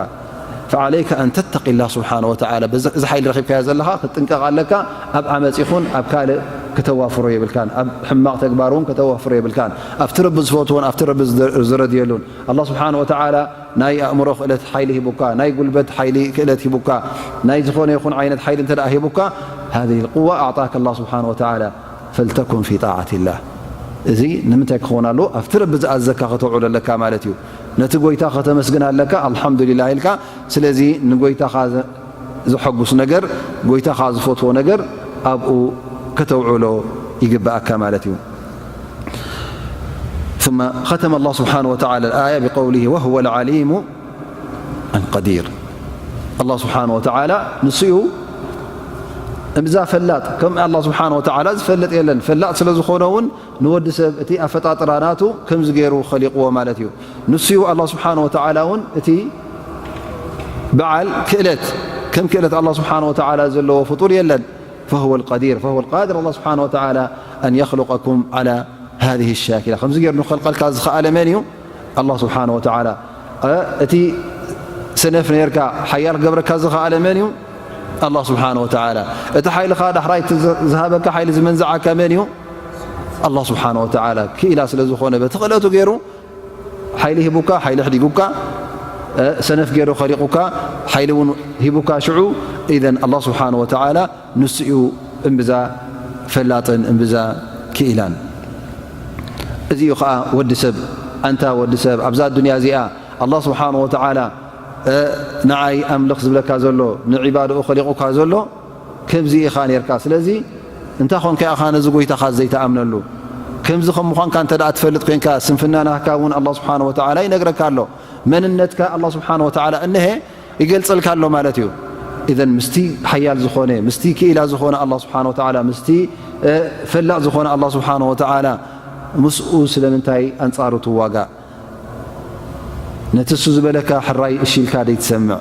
ፈዓለይከ ኣን ተተቂ ላህ ስብሓነ ወተዓላ። በዚ፣ እዚ ሓይሊ ረኺብካዮ ዘለኻ ክትጥንቀቕ ኣለካ። ኣብ ዓመፅ ይኹን ኣብ ካልእ ከተዋፍሮ የብልካን። ኣብ ሕማቕ ተግባር እውን ከተዋፍሮ የብልካን። ኣብቲ ረቢ ዝፈትዎን ኣብቲ ረቢ ዝደ-፣ ዝረድየሉን። ኣላህ ስብሓነ ወተዓላ ናይ ኣእምሮ ክእለት ሓይሊ ሂቡካ፣ ናይ ጉልበት ሓይሊ ክእለት ሂቡካ፣ ናይ ዝኾነ ይኹን ዓይነት ሓይሊ እንተ ደኣ ሂቡካ፣ ሃዚህ ልቁዋ ኣዕጣከ ኣላህ ስብሓነ ወተዓላ ፈልተኩን ፊ ጣዓት ላህ። እዚ ንምንታይ ክኸውን ኣለዎ? ኣብቲ ረቢ ዝኣዘካ ከተውዕሎ ኣለካ ማለት እዩ። ነቲ ጎይታ ከተመስግን ኣለካ፣ ኣልሓምዱሊላህ ኢልካ። ስለዚ ንጎይታኻ ዘ-፣ ዘሐጉስ ነገር፣ ጎይታኻ ዝፈትዎ ነገር ኣብኡ ከተውዕሎ ይግብኣካ ማለት እዩ። ثم ختم الله سبحانه وتعالى الآية بقوله وهو العليم القدير. ኣላህ ስብሓነ ወተዓላ ንሱ እዩ እምዛ ፈላጥ፣ ከም ኣላህ ስብሓነ ወተዓላ ዝፈልጥ የለን። ፈላጥ ስለ ዝኾነ እውን ንወዲ ሰብ እቲ ኣፈጣጥራ ናቱ ከምዚ ገይሩ ኸሊቕዎ ማለት እዩ። ንሱ እዩ ኣላህ ስብሓነ ወተዓላ እውን እቲ በዓል ክእለት፣ ከም ክእለት ኣላህ ስብሓነ ወተዓላ ዘለዎ ፍጡር የለን። فهو القدير، فهو القادر الله سبحانه وتعالى أن يخلقكم على هذه الشاكلة. ከምዚ ገይሩ ንኸልቀልካ ዝኸኣለ መን እዩ? ኣላህ ስብሓነ ወተዓላ። እ፣ እቲ ሰነፍ ነርካ ሓያል ክገብረካ ዝኸኣለ መን እዩ? ኣላህ ስብሓነ ወተዓላ። እቲ ሓይልኻ ዳሕራይ እቲ ዝ-፣ ዝሃበካ ሓይሊ ዝመንዝዓካ መን እዩ? ኣላህ ስብሓነ ወተዓላ። ክኢላ ስለ ዝኾነ በቲ ክእለቱ ገይሩ ሓይሊ ሂቡካ፣ ሓይሊ ኣሕዲጉካ፣ እ፣ ሰነፍ ገይሩ ኸሊቑካ፣ ሓይሊ እውን ሂቡካ። ሽዑ ኢዘን ኣላህ ስብሓነ ወተዓላ ንሱ እዩ እምብዛ ፈላጥን እምብዛ ክኢላን። እዚ እዩ ኸዓ ወዲ ሰብ፣ ኣንታ ወዲ ሰብ፣ ኣብዛ ኣዱንያ እዚኣ ኣላህ ስብሓነ ወተዓላ፣ እ፣ ንዓይ ኣምልኽ ዝብለካ ዘሎ፣ ንዒባድኡ ኸሊቑካ ዘሎ፣ ከምዚ ኢኻ ኔርካ። ስለዚ እንታይ ኾንካ ኢኻ ነዚ ጎይታኻ ዘይትኣምነሉ? ከምዚ ከም ምዃንካ እንተ ደኣ ትፈልጥ ኮይንካ፣ ስንፍና ናህካ እውን ኣላህ ስብሓነ ወተዓላ ይነግረካ ኣሎ። መንነትካ ኣላህ ስብሓነ ወተዓላ እነሀ ይገልጸልካ ኣሎ ማለት እዩ። ኢዘን ምስቲ ሓያል ዝኾነ፣ ምስቲ ክኢላ ዝኾነ ኣላህ ስብሓነ ወተዓላ፣ ምስቲ፣ እ፣ ፈላጥ ዝኾነ ኣላህ ስብሓነ ወተዓላ፣ ምስኡ ስለምንታይ ኣንጻሩ ትዋጋእ? ነቲ እሱ ዝበለካ ሕራይ እሺ ኢልካ ደይትሰምዕ፣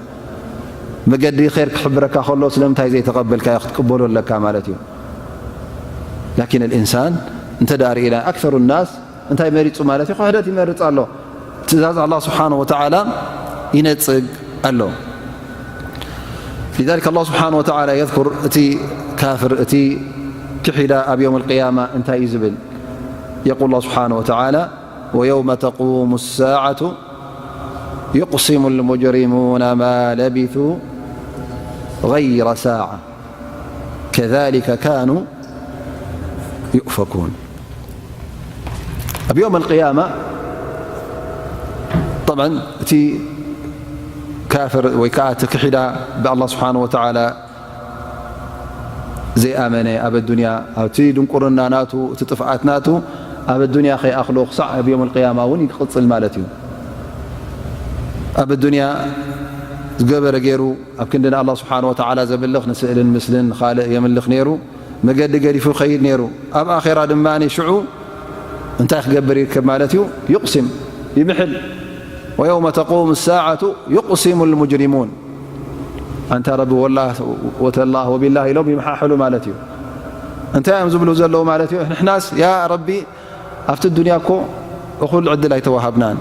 መገዲ ኸይር ክሕብረካ ከሎ ስለምንታይ ዘይተቐበልካዮ ክትቅበሎ ኣለካ ማለት እዩ። ላኪን ልኢንሳን እንተ ደኣ ርኢና ኣክሰሩ ናስ እንታይ መሪጹ ማለት እዩ? ክሕደት ይመርጽ ኣሎ። ትእዛዝ ኣላህ ስብሓነ ወተዓላ ይነጽግ ኣሎ። ሊዛሊክ ኣላህ ስብሓነ ወተዓላ የዝኩር እቲ ካፍር፣ እቲ ክሒዳ ኣብ የውም ልቅያማ እንታይ እዩ ዝብል? የቁል ኣላህ ስብሓነ ወተዓላ ويوم تقوم الساعة يقسم المجرمون ما لبثوا غير ساعة كذلك كانوا يؤفكون. ኣብ የውም ኣልቅያማ፣ ጠብዓን እቲ ካፍር ወይ ከዓ እቲ ክሒዳ ብኣላህ ስብሓነ ወተዓላ ዘይኣመነ ኣብ ኣዱንያ፣ ኣብቲ ድንቁርና ናቱ፣ እቲ ጥፍኣት ናቱ ኣብ ኣዱንያ ከይኣኽሎ ክሳዕ ኣብ የውም ኣልቅያማ እውን ይቅጽል ማለት እዩ። ኣብ ኣዱንያ ዝገበረ ገይሩ ኣብ ክንዲ ንኣላህ ስብሓነ ወተዓላ ዘምልኽ ንስእልን ምስልን ንኻልእ የምልኽ ነይሩ፣ መገዲ ገዲፉ ይኸይድ ነይሩ። ኣብ ኣኼራ ድማ ሽዑ እንታይ ክገብር ይርከብ ማለት እዩ? ዩቕሲም፣ ይምሕል። ወየውመ ተቁሙ ሳዓቱ ዩቕሲሙ ልሙጅሪሙን። ኣንታ ረቢ ወላህ ወተላህ ወቢላህ ኢሎም ይምሓሕሉ ማለት እዩ። እንታይ እዮም ዝብሉ ዘለዉ ማለት እዩ? ንሕናስ ያ ረቢ ኣብቲ ዱንያ እኮ እኹል ዕድል ኣይተዋሃብናን።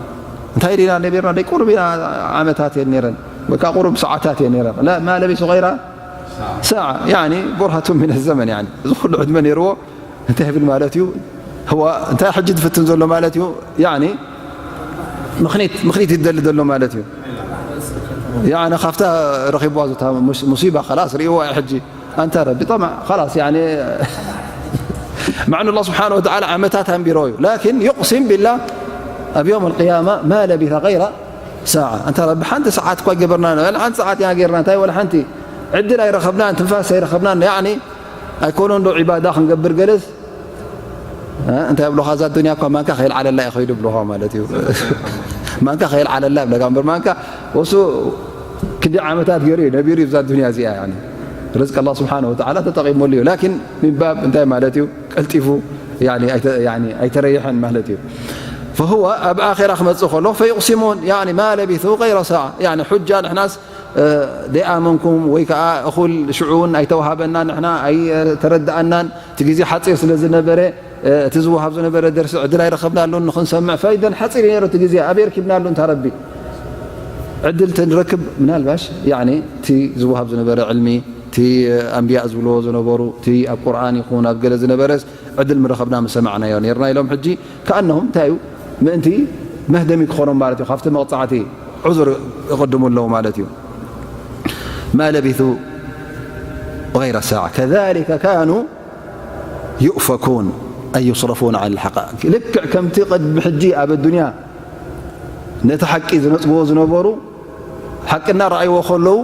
እንታይ ዲና ነቢርና? ደይ ቁሩብ ኢና ዓመታት እየን ነይረን፣ ወይ ከዓ ቁሩብ ሰዓታት እየን ነይረን። ላ፣ ማ ለቢሱ ገይራ ሰዓ፣ ያኒ ቡርሃቱ ሚነ ዘመን፣ ያኒ እዚ ኩሉ ዕድመ ነይርዎ እንታይ ይብል ማለት እዩ? ህዋ እንታይ ሕጂ ዝፍትን ዘሎ ማለት እዩ? ያኒ ምኽኒት፣ ምኽኒት ይደሊ ዘሎ ማለት እዩ። ያኒ ካብታ ረኺብዋ ዝታ ሙስ-፣ ሙሲባ ኸላስ ርእይዋ እዩ ሕጂ። ኣንታ ረቢ ጠማዕ ኸላስ፣ ያኒ መዓ ንኣላህ ስብሓነ ወተዓላ ዓመታት ኣንቢሮ እዩ። ላኪን ዩቕሲም ቢላህ ኣብ የውም ኣልቅያማ ማ ለቢተ ገይረ ሰዓ። ኣንታ ረቢ ሓንቲ ሰዓት እኳ ኣይገበርናን፣ ወላ ሓንቲ ሰዓት ኢና ገይርና፣ እንታይ ወላ ሓንቲ ዕድል ኣይረኸብናን፣ ትንፋስ ኣይረኸብናን። ያኒ ኣይኮነን ዶ ዒባዳ ክንገብር ገለስ? እ፣ እንታይ ይብሉኻ፣ እዛ ዱንያ እኳ ማንካ ከየልዓለላ እዩ ከይዱ ይብሉኻ ማለት እዩ። ማንካ ከየልዓለላ ይብለካ እምበር ማንካ ወሱ ክንደይ ዓመታት ገይሩ እዩ ነቢሩ እዩ እዛ ዱንያ እዚኣ። ያኒ ርዝቂ ኣላህ ስብሓነሁ ወተዓላ ተጠቒመሉ እዩ። ላኪን ሚን ባብ እንታይ ማለት እዩ? ቀልጢፉ፣ ያኒ ኣይተ-፣ ያኒ ኣይተረየሐን ማለት እዩ። ፈሁወ ኣብ ኣኼራ ክመጽእ ከሎ ፈዩቕሲሙን፣ ያኒ ማ ለቢሱ ገይረ ሰዓ። ያኒ ሑጃ ንሕናስ እ፣ ደይኣመንኩም ወይ ከዓ እኹል ሽዑ እውን ኣይተዋሃበናን፣ ንሕና ኣይተረድኣናን፣ እቲ ግዜ ሓፂር ስለ ዝነበረ፣ እ፣ እቲ ዝወሃብ ዝነበረ ደርሲ ዕድል ኣይረኸብናሉን ንኽንሰምዕ። ፈኢዘን ሓፂር እዩ ነይሩ እቲ ግዜ፣ ኣበይ ረኪብናሉ እንታ ረቢ ዕድል ተንረክብ? ምናልባሽ፣ ያኒ፣ እቲ ዝወሃብ ዝነበረ ዕልሚ፣ እቲ ኣንብያ ዝብልዎ ዝነበሩ፣ እቲ ኣብ ቁርኣን ይኹን ኣብ ገለ ዝነበረስ ዕድል ምረኸብና ምሰማዕናዮ ነይርና ኢሎም። ሕጂ ከኣነሁም እንታይ እዩ ምእንቲ መህደሚ ክኾኖም ማለት እዩ፣ ካብቲ መቕፃዕቲ ዑዙር ይቕድሙ ኣለዉ ማለት እዩ። ማ ለቢቱ ገይረ ሳዓ ከዛሊከ ካኑ ዩእፈኩን ኣይ ዩስረፉን ዐን ልሓቃ። ልክዕ ከምቲ ቅድሚ ሕጂ ኣብ ኣዱንያ ነቲ ሓቂ ዝነፅግዎ ዝነበሩ ሓቂ እናረኣይዎ ከለዉ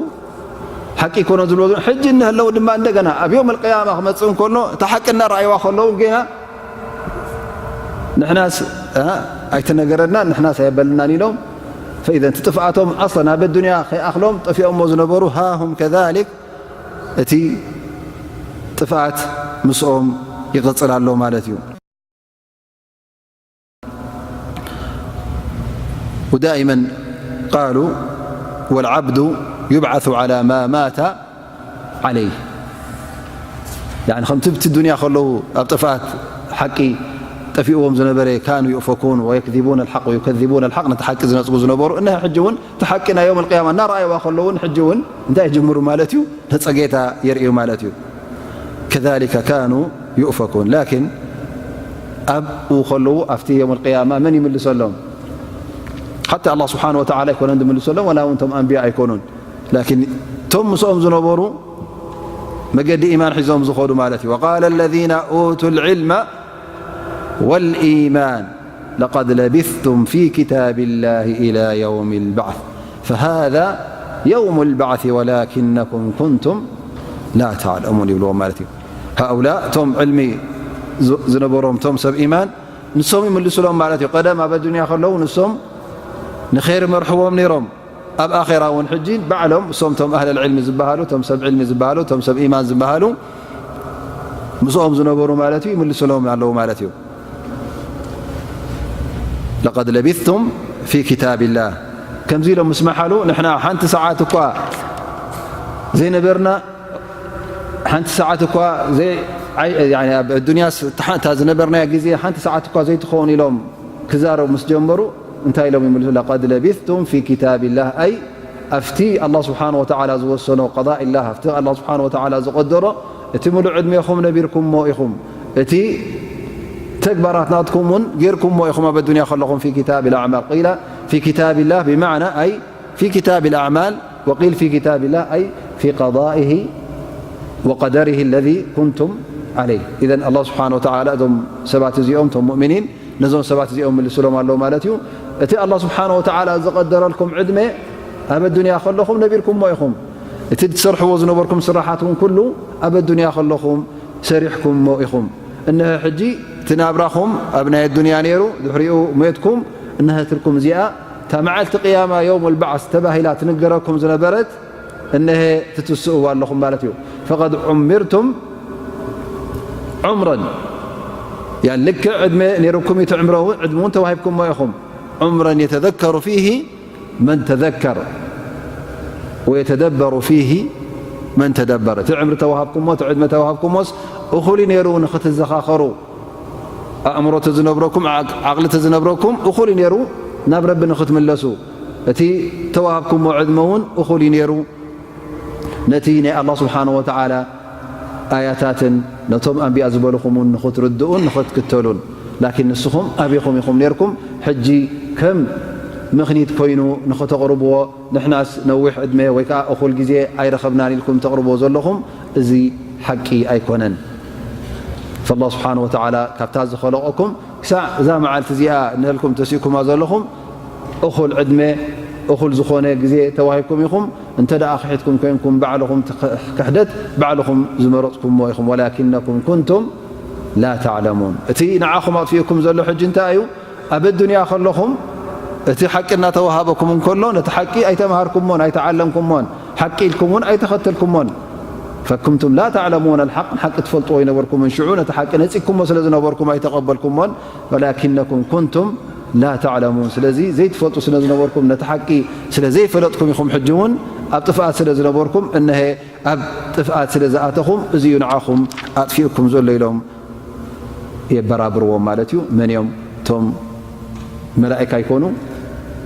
ሓቂ ይኮነ ዝብሎ ሕጂ እንሀለዉ ድማ እንደገና ኣብ የውም ኣልቅያማ ክመፅእ እንከሎ እታ ሓቂ እናረኣይዋ ከለዉ ጌና ንሕናስ፣ እ፣ ኣይተነገረናን ንሕናስ ኣየበልናን ኢሎም። ፈኢዘን እቲ ጥፍኣቶም ኣስለን ኣብ ኣዱንያ ከይኣኽሎም ጠፊኦሞ ዝነበሩ ሃሁም ከዛሊክ እቲ ጥፍኣት ምስኦም ይቕፅል ኣሎ ማለት እዩ። ودائما قالوا والعبد يبعث على ما مات عليه. يعني ከምቲ ብቲ ዱንያ ከለዉ ኣብ ጥፍኣት ሓቂ ጠፊእዎም ዝነበረ ካኑ ዩእፈኩን ወየክዚቡን ኣልሓቅ ወዩከዚቡን ኣልሓቅ ነቲ ሓቂ ዝነፅጉ ዝነበሩ እነሀ ሕጂ እውን እቲ ሓቂ ናይ የውም ኣልቅያማ እናረኣይዋ ከለዉ እውን ሕጂ እውን እንታይ ይጅምሩ ማለት እዩ? ነፀጌታ የርእዩ ማለት እዩ። ከዛሊከ ካኑ ዩእፈኩን። ላኪን ኣብኡ ከለዉ ኣብቲ የውም ኣልቅያማ መን ይምልሰሎም? ሓታ ኣላህ ስብሓነ ወተዓላ ኣይኮነን ዝምልሰሎም፣ ወላ እውን እቶም ኣንብያ ኣይኮኑን። ላኪን እቶም ምስኦም ዝነበሩ መገዲ ኢማን ሒዞም ዝኸዱ ማለት እዩ። ወቃለ ለዚነ ኡቱ ልዕልመ ወልኢማን ለቀድ ለቢስቱም ፊ ኪታቢላሂ ኢላ የውሚል ባዕስ ፈሃዛ የውሙል ባዕሲ ወላኪነኩም ኩንቱም ላ ተዕለሙን ይብልዎም ማለት እዩ። ሃኡላ እቶም ዕልሚ ዝ-፣ ዝነበሮም እቶም ሰብ ኢማን ንሶም ይምልሱሎም ማለት እዩ። ቀደም ኣብ ኣዱንያ ከለዉ ንሶም ንኼር ይመርሕዎም ነይሮም። ኣብ ኣኼራ እውን ሕጂ ባዕሎም እሶም እቶም ኣህለል ዕልሚ ዝበሃሉ፣ እቶም ሰብ ዕልሚ ዝበሃሉ፣ እቶም ሰብ ኢማን ዝበሃሉ ምስኦም ዝነበሩ ማለት እዩ ይምልሱሎም ኣለዉ ማለት እዩ። ለቀድ ለቢስቱም ፊ ኪታቢላህ። ከምዚ ኢሎም ምስ መሓሉ ንሕና ሓንቲ ሰዓት እኳ ዘይነበርና፣ ሓንቲ ሰዓት እኳ ዘይ-፣ ዓይ-፣ ያኒ ኣብ ኣዱንያስ እታ ሓ-፣ እታ ዝነበርናያ ግዜ ሓንቲ ሰዓት እኳ ዘይትኸውን ኢሎም ክዛረቡ ምስ ጀመሩ እንታይ ኢሎም ይምልሱ? ለቀድ ለቢስቱም ፊ ኪታቢላህ፣ ኣይ ኣብቲ ኣላህ ስብሓነ ወተዓላ ዝወሰኖ ቀዳኢላህ፣ ኣብቲ ኣላህ ስብሓነ ወተዓላ ዝቐደሮ እቲ ምሉእ ዕድሜኹም ነቢርኩሞ ኢኹም። እቲ ተግባራት ናትኩም እውን ጌርኩሞ ኢኹም ኣብ ኣዱንያ ከለኹም። ፊ ኪታቢል ኣዕማል ቂላ ፊ ኪታቢላህ ብማዕና ኣይ ፊ ኪታቢል ኣዕማል ወቂል ፊ ኪታቢላህ ኣይ ፊ ቀዳኢሂ ወቀደሪሂ ለዚ ኩንቱም ዓለይህ። ኢዘን ኣላህ ስብሓነ ወተዓላ እዞም ሰባት እዚኦም እቶም ሙእሚኒን ነዞም ሰባት እዚኦም ምልስሎም ኣለዉ ማለት እዩ። እቲ ኣላህ ስብሓነ ወተዓላ ዝቐደረልኩም ዕድመ ኣብ ኣዱንያ ከለኹም ነቢርኩሞ ኢኹም። እቲ ትሰርሕዎ ዝነበርኩም ስራሓት እውን ኩሉ ኣብ ኣዱንያ ከለኹም ሰሪሕኩሞ ኢኹም። እንሀ ሕጂ እቲ ናብራኹም ኣብ ናይ ኣዱንያ ነይሩ፣ ድሕሪኡ ሞትኩም፣ እንሀ ትርኩም እዚኣ እታ መዓልቲ ቅያማ የውም ልባዓስ ተባሂላ ትንገረኩም ዝነበረት እነሀ ትትስእዋ ኣለኹም ማለት እዩ። ፈቐድ ዑምርቱም ዑምረን፣ ያን ልክዕ ዕድመ ነይሩኩም እዩ፣ እቲ ዕምረ እውን ዕድመ እውን ተዋሂብኩሞ ኢኹም። ዑምረን የተዘከሩ ፊሂ መን ተዘከር ወየተደበሩ ፊሂ መን ተደበር። እቲ ዕምሪ ተዋሃብኩሞ፣ እቲ ዕድመ ተዋሃብኩሞስ እኹል እዩ ነይሩ ንኽትዘኻኸሩ። ኣእምሮ ተዝነብረኩም፣ ዓቅ-፣ ዓቕሊ ተዝነብረኩም እኹል እዩ ነይሩ ናብ ረቢ ንኽትምለሱ። እቲ ተዋሃብኩሞ ዕድመ እውን እኹል እዩ ነይሩ ነቲ ናይ ኣላህ ስብሓነ ወተዓላ ኣያታትን ነቶም ኣንቢያ ዝበልኹም እውን ንኽትርድኡን ንኽትክተሉን። ላኪን ንስኹም ኣበይኹም ኢኹም ነይርኩም? ሕጂ ከም ምኽኒት ኮይኑ ንኽተቕርብዎ፣ ንሕናስ ነዊሕ ዕድመ ወይ ከዓ እኹል ግዜ ኣይረኸብናን ኢልኩም ተቕርብዎ ዘለኹም፣ እዚ ሓቂ ኣይኮነን። ፈላህ ስብሓነ ወተዓላ ካብታ ዝኸለቐኩም ክሳዕ እዛ መዓልቲ እዚኣ ንህልኩም ተሲእኩማ ዘለኹም እኹል ዕድመ፣ እኹል ዝኾነ ግዜ ተዋሂብኩም ኢኹም። እንተ ደኣ ክሒድኩም ኮይንኩም፣ ባዕልኹም እቲ ክሕደት ባዕልኹም ዝመረጽኩሞ ኢኹም። ወላኪነኩም ኩንቱም ላ ተዕለሙን። እቲ ንዓኹም ኣጥፊኡኩም ዘሎ ሕጂ እንታይ እዩ? ኣብ ኣዱንያ ከለኹም እቲ ሓቂ እናተዋሃበኩም እንከሎ፣ ነቲ ሓቂ ኣይተምሃርኩሞን ኣይተዓለምኩሞን፣ ሓቂ ኢልኩም እውን ኣይተኸተልኩሞን። ፈኩንቱም ላ ተዕለሙን ኣልሓቅ፣ ሓቂ ትፈልጥዎ ኣይነበርኩምን። ሽዑ ነቲ ሓቂ ነጺግኩሞ ስለ ዝነበርኩም ኣይተቐበልኩሞን። ወላኪነኩም ኩንቱም ላ ተዕለሙን። ስለዚ ዘይትፈልጡ ስለ ዝነበርኩም፣ ነቲ ሓቂ ስለ ዘይፈለጥኩም ኢኹም። ሕጂ እውን ኣብ ጥፍኣት ስለ ዝነበርኩም፣ እነሀ ኣብ ጥፍኣት ስለ ዝኣተኹም፣ እዚ እዩ ንዓኹም ኣጥፊኡኩም ዘሎ ኢሎም የበራብርዎም ማለት እዩ። መን እዮም እቶም መላእካ? ኣይኮኑ፣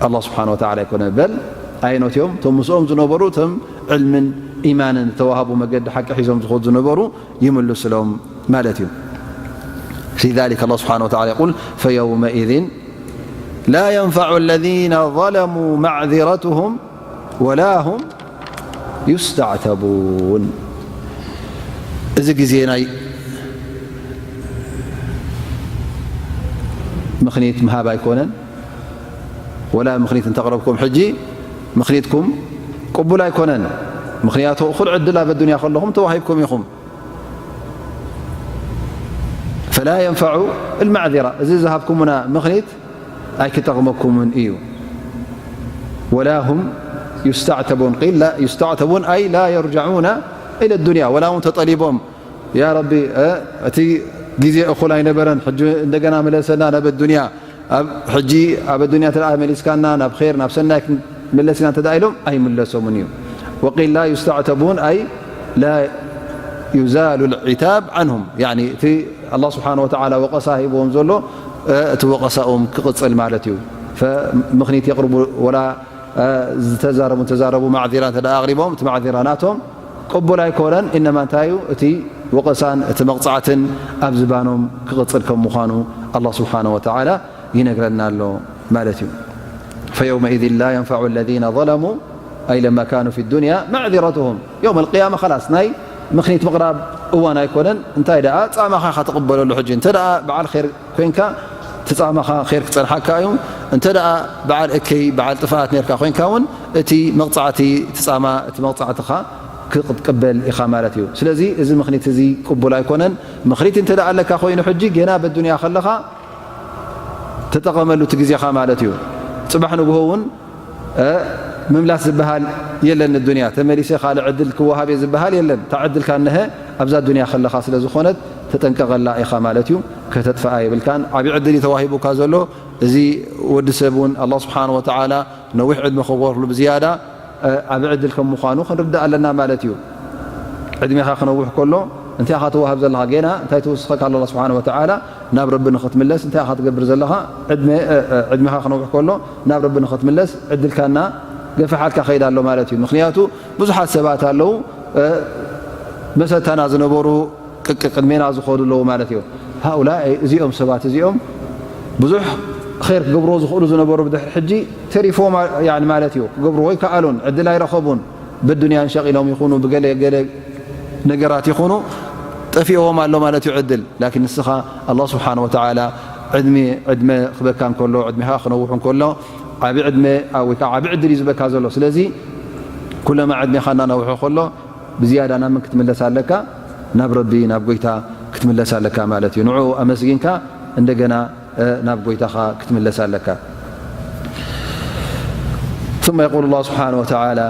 ኣላህ ስብሓነ ወተዓላ ኣይኮነ። በል ኣየኖት እዮም? እቶም ምስኦም ዝነበሩ፣ እቶም ዕልምን ኢማንን ዝተዋሃቡ፣ መገዲ ሓቂ ሒዞም ዝኸዱ ዝነበሩ ይምልስሎም ማለት እዩ። في ذلك الله سبحانه وتعالى يقول: فيومئذ لا ينفع الذين ظلموا معذرتهم ولا هم يستعتبون. እዚ ግዜ ናይ ምኽኒት ምሃብ ኣይኮነን። ወላ ምኽኒት እንተቕረብኩም፣ ሕጂ ምኽኒትኩም ቅቡል ኣይኮነን። ምኽንያቱ እኹል ዕድል ኣብ ኣዱንያ ከለኹም ተዋሂብኩም ኢኹም። ፈላ የንፈዑ ልማዕዚራ፣ እዚ ዝሃብኩምና ምኽኒት ኣይክጠቕመኩምን እዩ። ወላ ሁም ዩስተዕተቡን። ቂል ላ ዩስተዕተቡን ኣይ ላ የርጀዑና ኢለ ዱንያ፣ ወላ እውን ተጠሊቦም፣ ያ ረቢ፣ እ፣ እቲ ግዜ እኹል ኣይነበረን፣ ሕጂ እንደገና መለሰና ናብ ኣዱንያ፣ ኣብ ሕጂ ኣብ ኣዱንያ እንተ ደኣ መሊስካና ናብ ኸይር፣ ናብ ሰናይ ክንምለስ ኢና እንተ ደኣ ኢሎም ኣይምለሶምን እዩ። ወቂል ላ ዩስተዕተቡን ኣይ ላ ዩዛሉ ልዒታብ ዓንሁም፣ ያኒ እቲ ኣላህ ስብሓነ ወተዓላ ወቐሳ ሂብዎም ዘሎ፣ እ፣ እቲ ወቐሳኦም ክቕጽል ማለት እዩ። ፈ-፣ ምኽኒት የቕርቡ ወላ፣ እ፣ ዝተዛረቡ እንተዛረቡ ማዕዚራ እንተ ደኣ ኣቕሪቦም፣ እቲ ማዕዚራ ናቶም ቅቡል ኣይኮነን። ኢነማ እንታይ እዩ? እቲ ወቐሳን እቲ መቕጻዕትን ኣብ ዝባኖም ክቕጽል ከም ምዃኑ ኣላህ ስብሓነ ወተዓላ ይነግረና ኣሎ ማለት እዩ። ፈየውመኢዝን ላ የንፈዑ ለዚነ ዘለሙ ኣይ ለማ ካኑ ፊ ዱንያ ማዕዚረቱሁም። የውም ኣልቅያማ ኸላስ ናይ ምኽኒት ምቕራብ እዋን ኣይኮነን። እንታይ ደኣ ጻማኻ ኢኻ ትቕበለሉ። ሕጂ እንተ ደኣ በዓል ኼር ኮይንካ፣ እቲ ጻማኻ ኼር ክጸንሓካ እዩ። እንተ ደኣ በዓል እከይ፣ በዓል ጥፍኣት ኔርካ ኮይንካ እውን፣ እቲ መቕጻዕቲ፣ እቲ ጻማ፣ እቲ መቕጻዕትኻ ክትቅበል ኢኻ ማለት እዩ። ስለዚ እዚ ምኽኒት እዚ ቅቡል ኣይኮነን። ምኽኒት እንተ ደኣ ኣለካ ኮይኑ፣ ሕጂ ጌና ኣብ ኣዱንያ ከለኻ ተጠቐመሉ እቲ ግዜኻ ማለት እዩ። ጽባሕ ንግሆ እውን እ፣ ምምላስ ዝበሃል የለን። ንዱንያ ተመሊሰ ካልእ ዕድል ክወሃብ እየ ዝበሃል የለን። እታ ዕድልካ እነሀ ኣብዛ ዱንያ ከለኻ ስለ ዝኾነት ተጠንቀቐላ ኢኻ ማለት እዩ። ከተጥፍኣ የብልካን። ዓብዪ ዕድል እዩ ተዋሂቡካ ዘሎ። እዚ ወዲ ሰብ እውን ኣላህ ስብሓነ ወተዓላ ነዊሕ ዕድመ ክገብረሉ ብዝያዳ፣ እ፣ ዓቢ ዕድል ከም ምዃኑ ክንርዳእ ኣለና ማለት እዩ። ዕድሜኻ ክነውሕ ከሎ እንታይ ኢኻ ትወሃብ ዘለኻ? ጌና እንታይ ትውስኸካ ኣሎ? ኣላህ ስብሓነ ወተዓላ ናብ ረቢ ንኽትምለስ እንታይ ኢኻ ትገብር ዘለኻ? ዕድመ፣ እ፣ እ፣ ዕድሜኻ ክነውሕ ከሎ ናብ ረቢ ንኽትምለስ ዕድልካ እናገፍሓልካ ከይድ ኣሎ ማለት እዩ። ምኽንያቱ ብዙሓት ሰባት ኣለዉ፣ እ፣ መሰታና ዝነበሩ ቅቅ ቅድሜና ዝኸዱ ኣለዉ ማለት እዩ። ሃኡላእ፣ እዚኦም ሰባት እዚኦም ብዙሕ ኸይር ክገብርዎ ዝኽእሉ ዝነበሩ ብድሕሪ ሕጂ ተሪፎም ማ-፣ ያኒ ማለት እዩ። ክገብርዎ ኣይከኣሉን፣ ዕድል ኣይረኸቡን። ብዱንያ እንሸቒሎም ይኹኑ፣ ብገለ ገለ ነገራት ይኹኑ፣ ጠፊእዎም ኣሎ ማለት እዩ ዕድል። ላኪን ንስኻ ኣላህ ስብሓነ ወተዓላ ዕድመ፣ ዕድመ ክበካ እንከሎ፣ ዕድሜኻ ክነውሑ እንከሎ፣ ዓቢ ዕድመ፣ ኣ፣ ወይ ከዓ ዓቢ ዕድል እዩ ዝበካ ዘሎ። ስለዚ ኩለማ ዕድሜኻ እናነውሐ ከሎ፣ ብዝያዳ ናብ መን ክትምለስ ኣለካ? ናብ ረቢ፣ ናብ ጎይታ ክትምለስ ኣለካ ማለት እዩ። ንዕኡ ኣመስጊንካ እንደገና፣ እ፣ ናብ ጎይታኻ ክትምለስ ኣለካ። ثم يقول الله سبحانه وتعالى: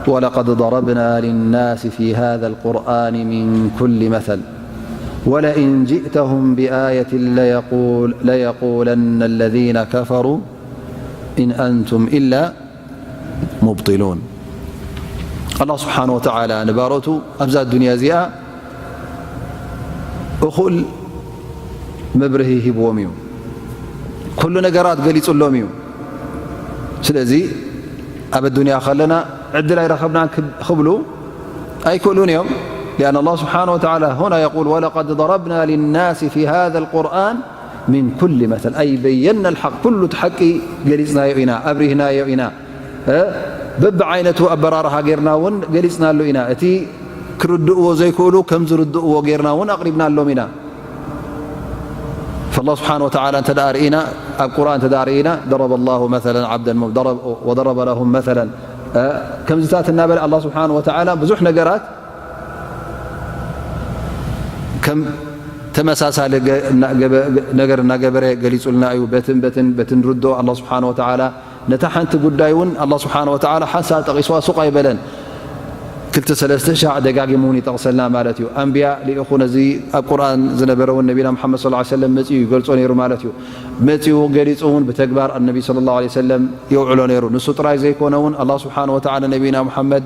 ولقد ضربنا للناس في هذا القرآن من كل مثل ولئن جئتهم بآية ليقول ليقولن الذين كفروا إن أنتم إلا مبطلون. ኣላህ ስብሓነ ወተዓላ ንባሮቱ ኣብዛ ኣዱንያ እዚኣ እኹል መብርሂ ሂብዎም እዩ። ኩሉ ነገራት ገሊጹሎም እዩ። ስለዚ ኣብ ኣዱንያ ከለና ዕድል ኣይረኸብናን ክብ-፣ ክብሉ ኣይክእሉን እዮም። لأن الله سبحانه وتعالى هنا يقول: ولقد ضربنا للناس في هذا القرآن من كل مثل، أي بينا الحق، ኩሉ እቲ ሓቂ ገሊጽናዮ ኢና፣ ኣብሪህናዮ ኢና። እ፣ በብዓይነቱ ኣበራርሃ ጌርና እውን ገሊጽናሉ ኢና። እቲ ክርድእዎ ዘይክእሉ ከም ዝርድእዎ ጌርና እውን ኣቕሪብናሎም ኢና። فالله سبحانه وتعالى እንተ ደኣ ርኢና፣ ኣብ ቁርኣን እንተ ደኣ ርኢና، ضرب الله مثلا عبدا مم-، ضرب، وضرب لهم مثلا، እ፣ ከምዚታት እናበለ ኣላህ ስብሓነ ወተዓላ ብዙሕ ነገራት ከም ተመሳሳሊ ገ-፣ እና-፣ ገበ-፣ ገ-፣ ነገር እናገበረ ገሊጹልና እዩ። በትን፣ በትን፣ በትን ርድኦ ኣላህ ስብሓነ ወተዓላ ነታ ሓንቲ ጉዳይ እውን ኣላህ ስብሓነ ወተዓላ ሓንሳብ ጠቒስዋ ሱቕ ኣይበለን። ክልተ ሰለስተ ሻዕ ደጋጊሙ እውን ይጠቕሰልና ማለት እዩ። ኣንብያ ልኢኹ፣ ነዚ ኣብ ቁርኣን ዝነበረ እውን ነቢና መሓመድ ሰለላሁ ዐለይሂ ወሰለም መጺኡ ይገልጾ ነይሩ ማለት እዩ። መጺኡ ገሊጹ እውን ብተግባር ኣነቢ ሰለላሁ ዐለይሂ ወሰለም የውዕሎ ነይሩ። ንሱ ጥራይ ዘይኮነ እውን ኣላህ ስብሓነ ወተዓላ ነቢና መሓመድ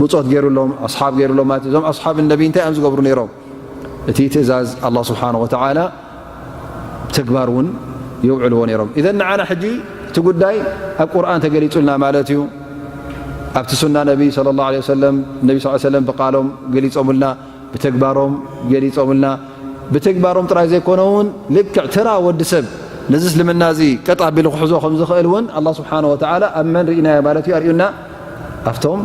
ብጾት ገይሩሎም፣ ኣስሓብ ገይሩሎም ማለት እዩ። እዞም ኣስሓብ ነቢ እንታይ እዮም ዝገብሩ ነይሮም? እቲ ትእዛዝ ኣላህ ስብሓነ ወተዓላ ብተግባር እውን የውዕልዎ ነይሮም። ኢዘን ንዓና ሕጂ እቲ ጉዳይ ኣብ ቁርኣን ተገሊጹልና ማለት እዩ። ኣብቲ ሱና ነቢ ሰለላሁ ዐለይሂ ወሰለም፣ ነቢ ሰለላሁ ዐለይሂ ወሰለም ብቃሎም ገሊጾምልና፣ ብተግባሮም ገሊጾምልና። ብተግባሮም ጥራይ ዘይኮነ እውን ልክዕ ተራ ወዲ ሰብ ነዚ እስልምና እዚ ቀጥ ኣቢሉ ክሕዞ ከም ዝኽእል እውን ኣላህ ስብሓነ ወተዓላ ኣብ መን ርኢናዮ ማለት እዩ፣ ኣርእዩና፣ ኣብቶም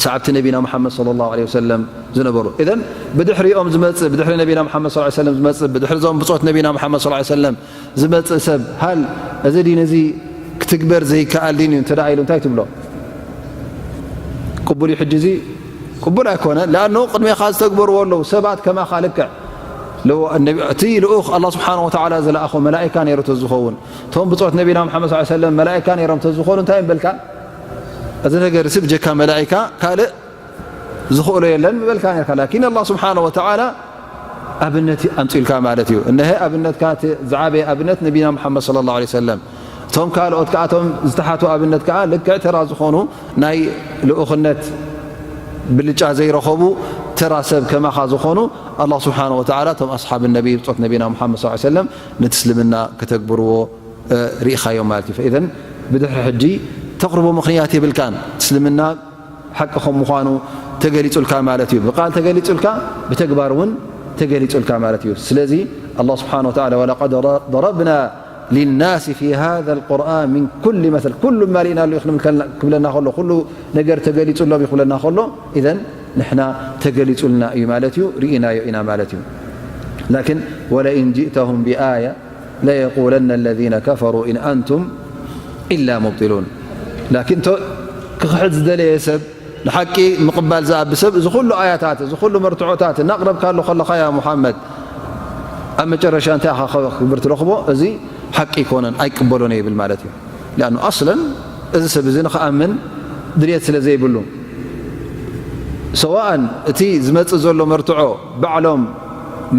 ሰዓብቲ ነቢና መሓመድ ሰለላሁ ዐለይሂ ወሰለም ዝነበሩ። ኢዘን ብድሕሪኦም ዝመጽእ፣ ብድሕሪ ነቢና መሓመድ ሰለላሁ ዐለይሂ ወሰለም ዝመጽእ፣ ብድሕሪ እዞም ብጾት ነቢና መሓመድ ሰለላሁ ዐለይሂ ወሰለም ዝመጽእ ሰብ፣ ሃል እዚ ዲን እዚ ክትግበር ዘይከኣል ዲን እዩ እንተ ደኣ ኢሉ እንታይ ትብሎ? ቅቡል እዩ ሕጂ እዚ? ቅቡል ኣይኮነን። ለኣኑ ቅድሜኻ ዝተግበርዎ ኣለዉ ሰባት ከማኻ ልክዕ። ለው ነቢ-፣ እቲ ልኡኽ ኣላህ ስብሓነ ወተዓላ ዝለኣኾ መላኢካ ነይሩ ተዝኸውን፣ እቶም ብጾት ነቢና መሓመድ ሰለላሁ ዐለይሂ ወሰለም መላኢካ ነይሮም ተዝኾኑ እንታይ ምበልካ? እዚ ነገር እዚ ብጀካ መላኢካ ካልእ ዝኽእሎ የለን ምበልካ ነርካ። ላኪን ኣላህ ስብሓነ ወተዓላ ኣብነት ኣምፅልካ ማለት እዩ። እነሀ ኣብነትካ፣ እቲ ዝዓበየ ኣብነት ነቢና መሓመድ ሰለላሁ ዐለይሂ ወሰለም። እቶም ካልኦት ከኣ፣ እቶም ዝተሓቱ ኣብነት ከኣ ልክዕ ተራ ዝኾኑ፣ ናይ ልኡኽነት ብልጫ ዘይረኸቡ፣ ተራ ሰብ ከማኻ ዝኾኑ፣ ኣላህ ስብሓነ ወተዓላ እቶም ኣስሓብ ነቢ፣ ብጾት ነቢና መሓመድ ሰለላሁ ዐለይሂ ወሰለም ነቲ እስልምና ከተግብርዎ እ፣ ርኢኻዮም ማለት እዩ። ፈኢዘን ብድሕሪ ሕጂ ተቕርቦ ምኽንያት የብልካን። እስልምና ሓቂ ከም ምዃኑ ተገሊጹልካ ማለት እዩ። ብቃል ተገሊጹልካ፣ ብተግባር እውን ተገሊጹልካ ማለት እዩ። ስለዚ ኣላህ ስብሓነ ወተዓላ «ወለቀድ ضربنا للناس في هذا القرآن من كل مثل»፣ ኩሉ ማሊእናሉ እዩ ክንብል ከልና፣ ክብለና ከሎ፣ ኩሉ ነገር ተገሊጹሎም እዩ ክብለና ከሎ፣ ኢዘን ንሕና ተገሊጹልና እዩ ማለት እዩ፣ ርኢናዮ ኢና ማለት እዩ። ላኪን «ወለኢን ጅእተሁም ብኣያ» «ለየቁለነ ለዚነ ከፈሩ ኢን ኣንቱም ኢላ ሙብጢሉን።» ላኪን እቶ ክኽሕድ ዝደለየ ሰብ፣ ንሓቂ ምቕባል ዝኣቢ ሰብ፣ እዚ ኩሉ ኣያታት፣ እዚ ኩሉ መርትዖታት እናቕረብካሉ ከለኻ፣ ያ ሙሓመድ፣ ኣብ መጨረሻ እንታይ ኢኻ ክብር ትረኽቦ? እዚ ሓቂ ኣይኮነን፣ ኣይቅበሎን እየ ይብል ማለት እዩ። ሊኣኑ ኣስለን እዚ ሰብ እዚ ንኽኣምን ድልየት ስለ ዘይብሉ፣ ሰዋእን እቲ ዝመጽእ ዘሎ መርትዖ ባዕሎም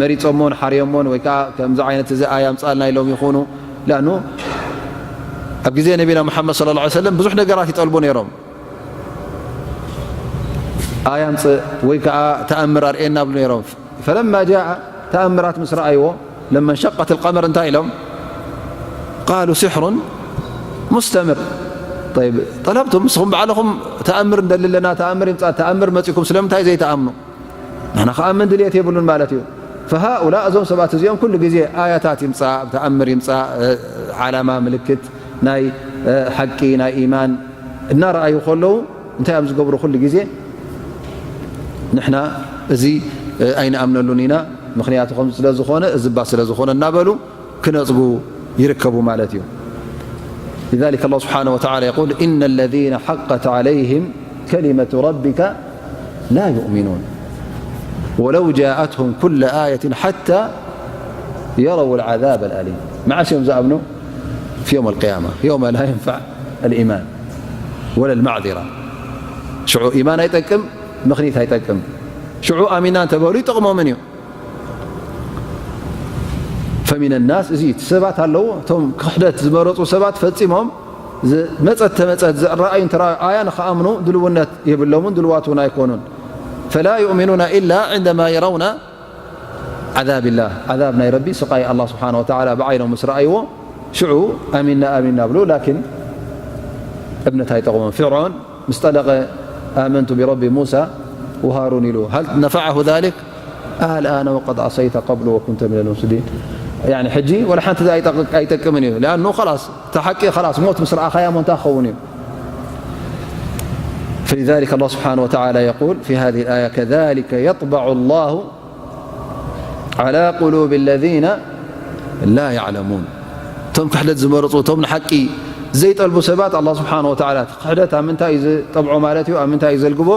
መሪጾሞን ሓርዮሞን ወይ ከኣ ከምዚ ዓይነት እዚ ኣያ ኣምጽኣልና ኢሎም ይኹኑ። ሊኣኑ ኣብ ግዜ ነቢና ሙሓመድ ሰለላሁ ዐለይሂ ወሰለም ብዙሕ ነገራት ይጠልቡ ነይሮም። ኣያ ኣምጽእ ወይ ከኣ ተኣምር ኣርእየና ይብሉ ነይሮም። ፈለማ ጃአ፣ ተኣምራት ምስ ረኣይዎ፣ ለማ እንሸቀት ልቀመር እንታይ ኢሎም? ቃሉ ሲሕሩን ሙስተምር። ጠይብ፣ ጠለብቱም፣ ንስኹም ባዕልኹም ተኣምር እንደሊ ኣለና፣ ተኣምር ይምጻእ፣ ተኣምር መጺእኩም ስለምንታይ ዘይተኣምኑ? ንሕና ክኣምን ድልየት የብሉን ማለት እዩ። ፈሃኡላ፣ እዞም ሰባት እዚኦም ኩሉ ግዜ ኣያታት ይምጻእ፣ ተኣምር ይምጻእ፣ እ፣ ዓላማ፣ ምልክት ናይ፣ እ፣ ሓቂ፣ ናይ ኢማን እናረኣዩ ከለዉ እንታይ እዮም ዝገብሩ? ኩሉ ግዜ ንሕና እዚ፣ እ፣ ኣይንኣምነሉን ኢና፣ ምኽንያቱ ከምዚ ስለ ዝኾነ፣ እዚ እባ ስለ ዝኾነ እናበሉ ክነጽጉ ይርከቡ ማለት እዩ። لذلك الله سبحانه وتعالى يقول: إن الذين حقت عليهم كلمة ربك لا يؤمنون ولو جاءتهم كل آية حتى يروا العذاب الأليم. መዓስ እዮም ዝኣምኑ? في يوم القيامة، يوم لا ينفع الإيمان. ወለል ማዕዚራ። ሽዑ ኢማን ኣይጠቅም፣ ምኽኒት ኣይጠቅም። ሽዑ ኣሚና እንተበሉ ይጠቕሞምን እዩ። ፈሚነ ናስ፣ እዚ እቲ ሰባት ኣለዉ፣ እቶም ክሕደት ዝመረጹ ሰባት ፈጺሞም ዝመጸት ተመጸት ዝረኣዩ እንተረኣዩ ኣያ ንኽኣምኑ ድልውነት የብሎምን ድልዋት እውን ኣይኮኑን። ፈላ ዩእሚኑና ኢላ ዕንደማ የረውና ዓዛብላህ፣ ዓዛብ ናይ ረቢ፣ ስቓይ ኣላህ ስብሓነ ወተዓላ ብዓይኖም ምስ ረኣይዎ፣ ሽዑ ኣሚንና፣ ኣሚንና ብሉ። ላኪን እምነት ኣይጠቕሞም። ፍርዖን ምስ ጠለቐ፣ ኣመንቱ ቢረቢ ሙሳ ወሃሩን ኢሉ፣ ሃል ነፈዐሁ ዛሊክ? ኣልኣነ ወቀድ ዓሰይተ ቀብሉ ወኩንተ ሚነል ሙፍሲዲን። ያኒ ሕጂ ወላ ሓንቲ ኣይጠቕ-፣ ኣይጠቅምን እዩ። ሊኣኑ ኸላስ፣ እታ ሓቂ ኸላስ ሞት ምስ ረኣኻያ እሞ እንታይ ክኸውን እዩ? فلذلك الله سبحانه وتعالى يقول في هذه الآية: كذلك يطبع الله على قلوب الذين لا يعلمون. እቶም ክሕደት ዝመረጹ፣ እቶም ንሓቂ ዘይጠልቡ ሰባት ኣላህ ስብሓነ ወተዓላ፣ እቲ ክሕደት ኣብ ምንታይ እዩ ዝጠብዖ ማለት እዩ? ኣብ ምንታይ እዩ ዘልግቦ?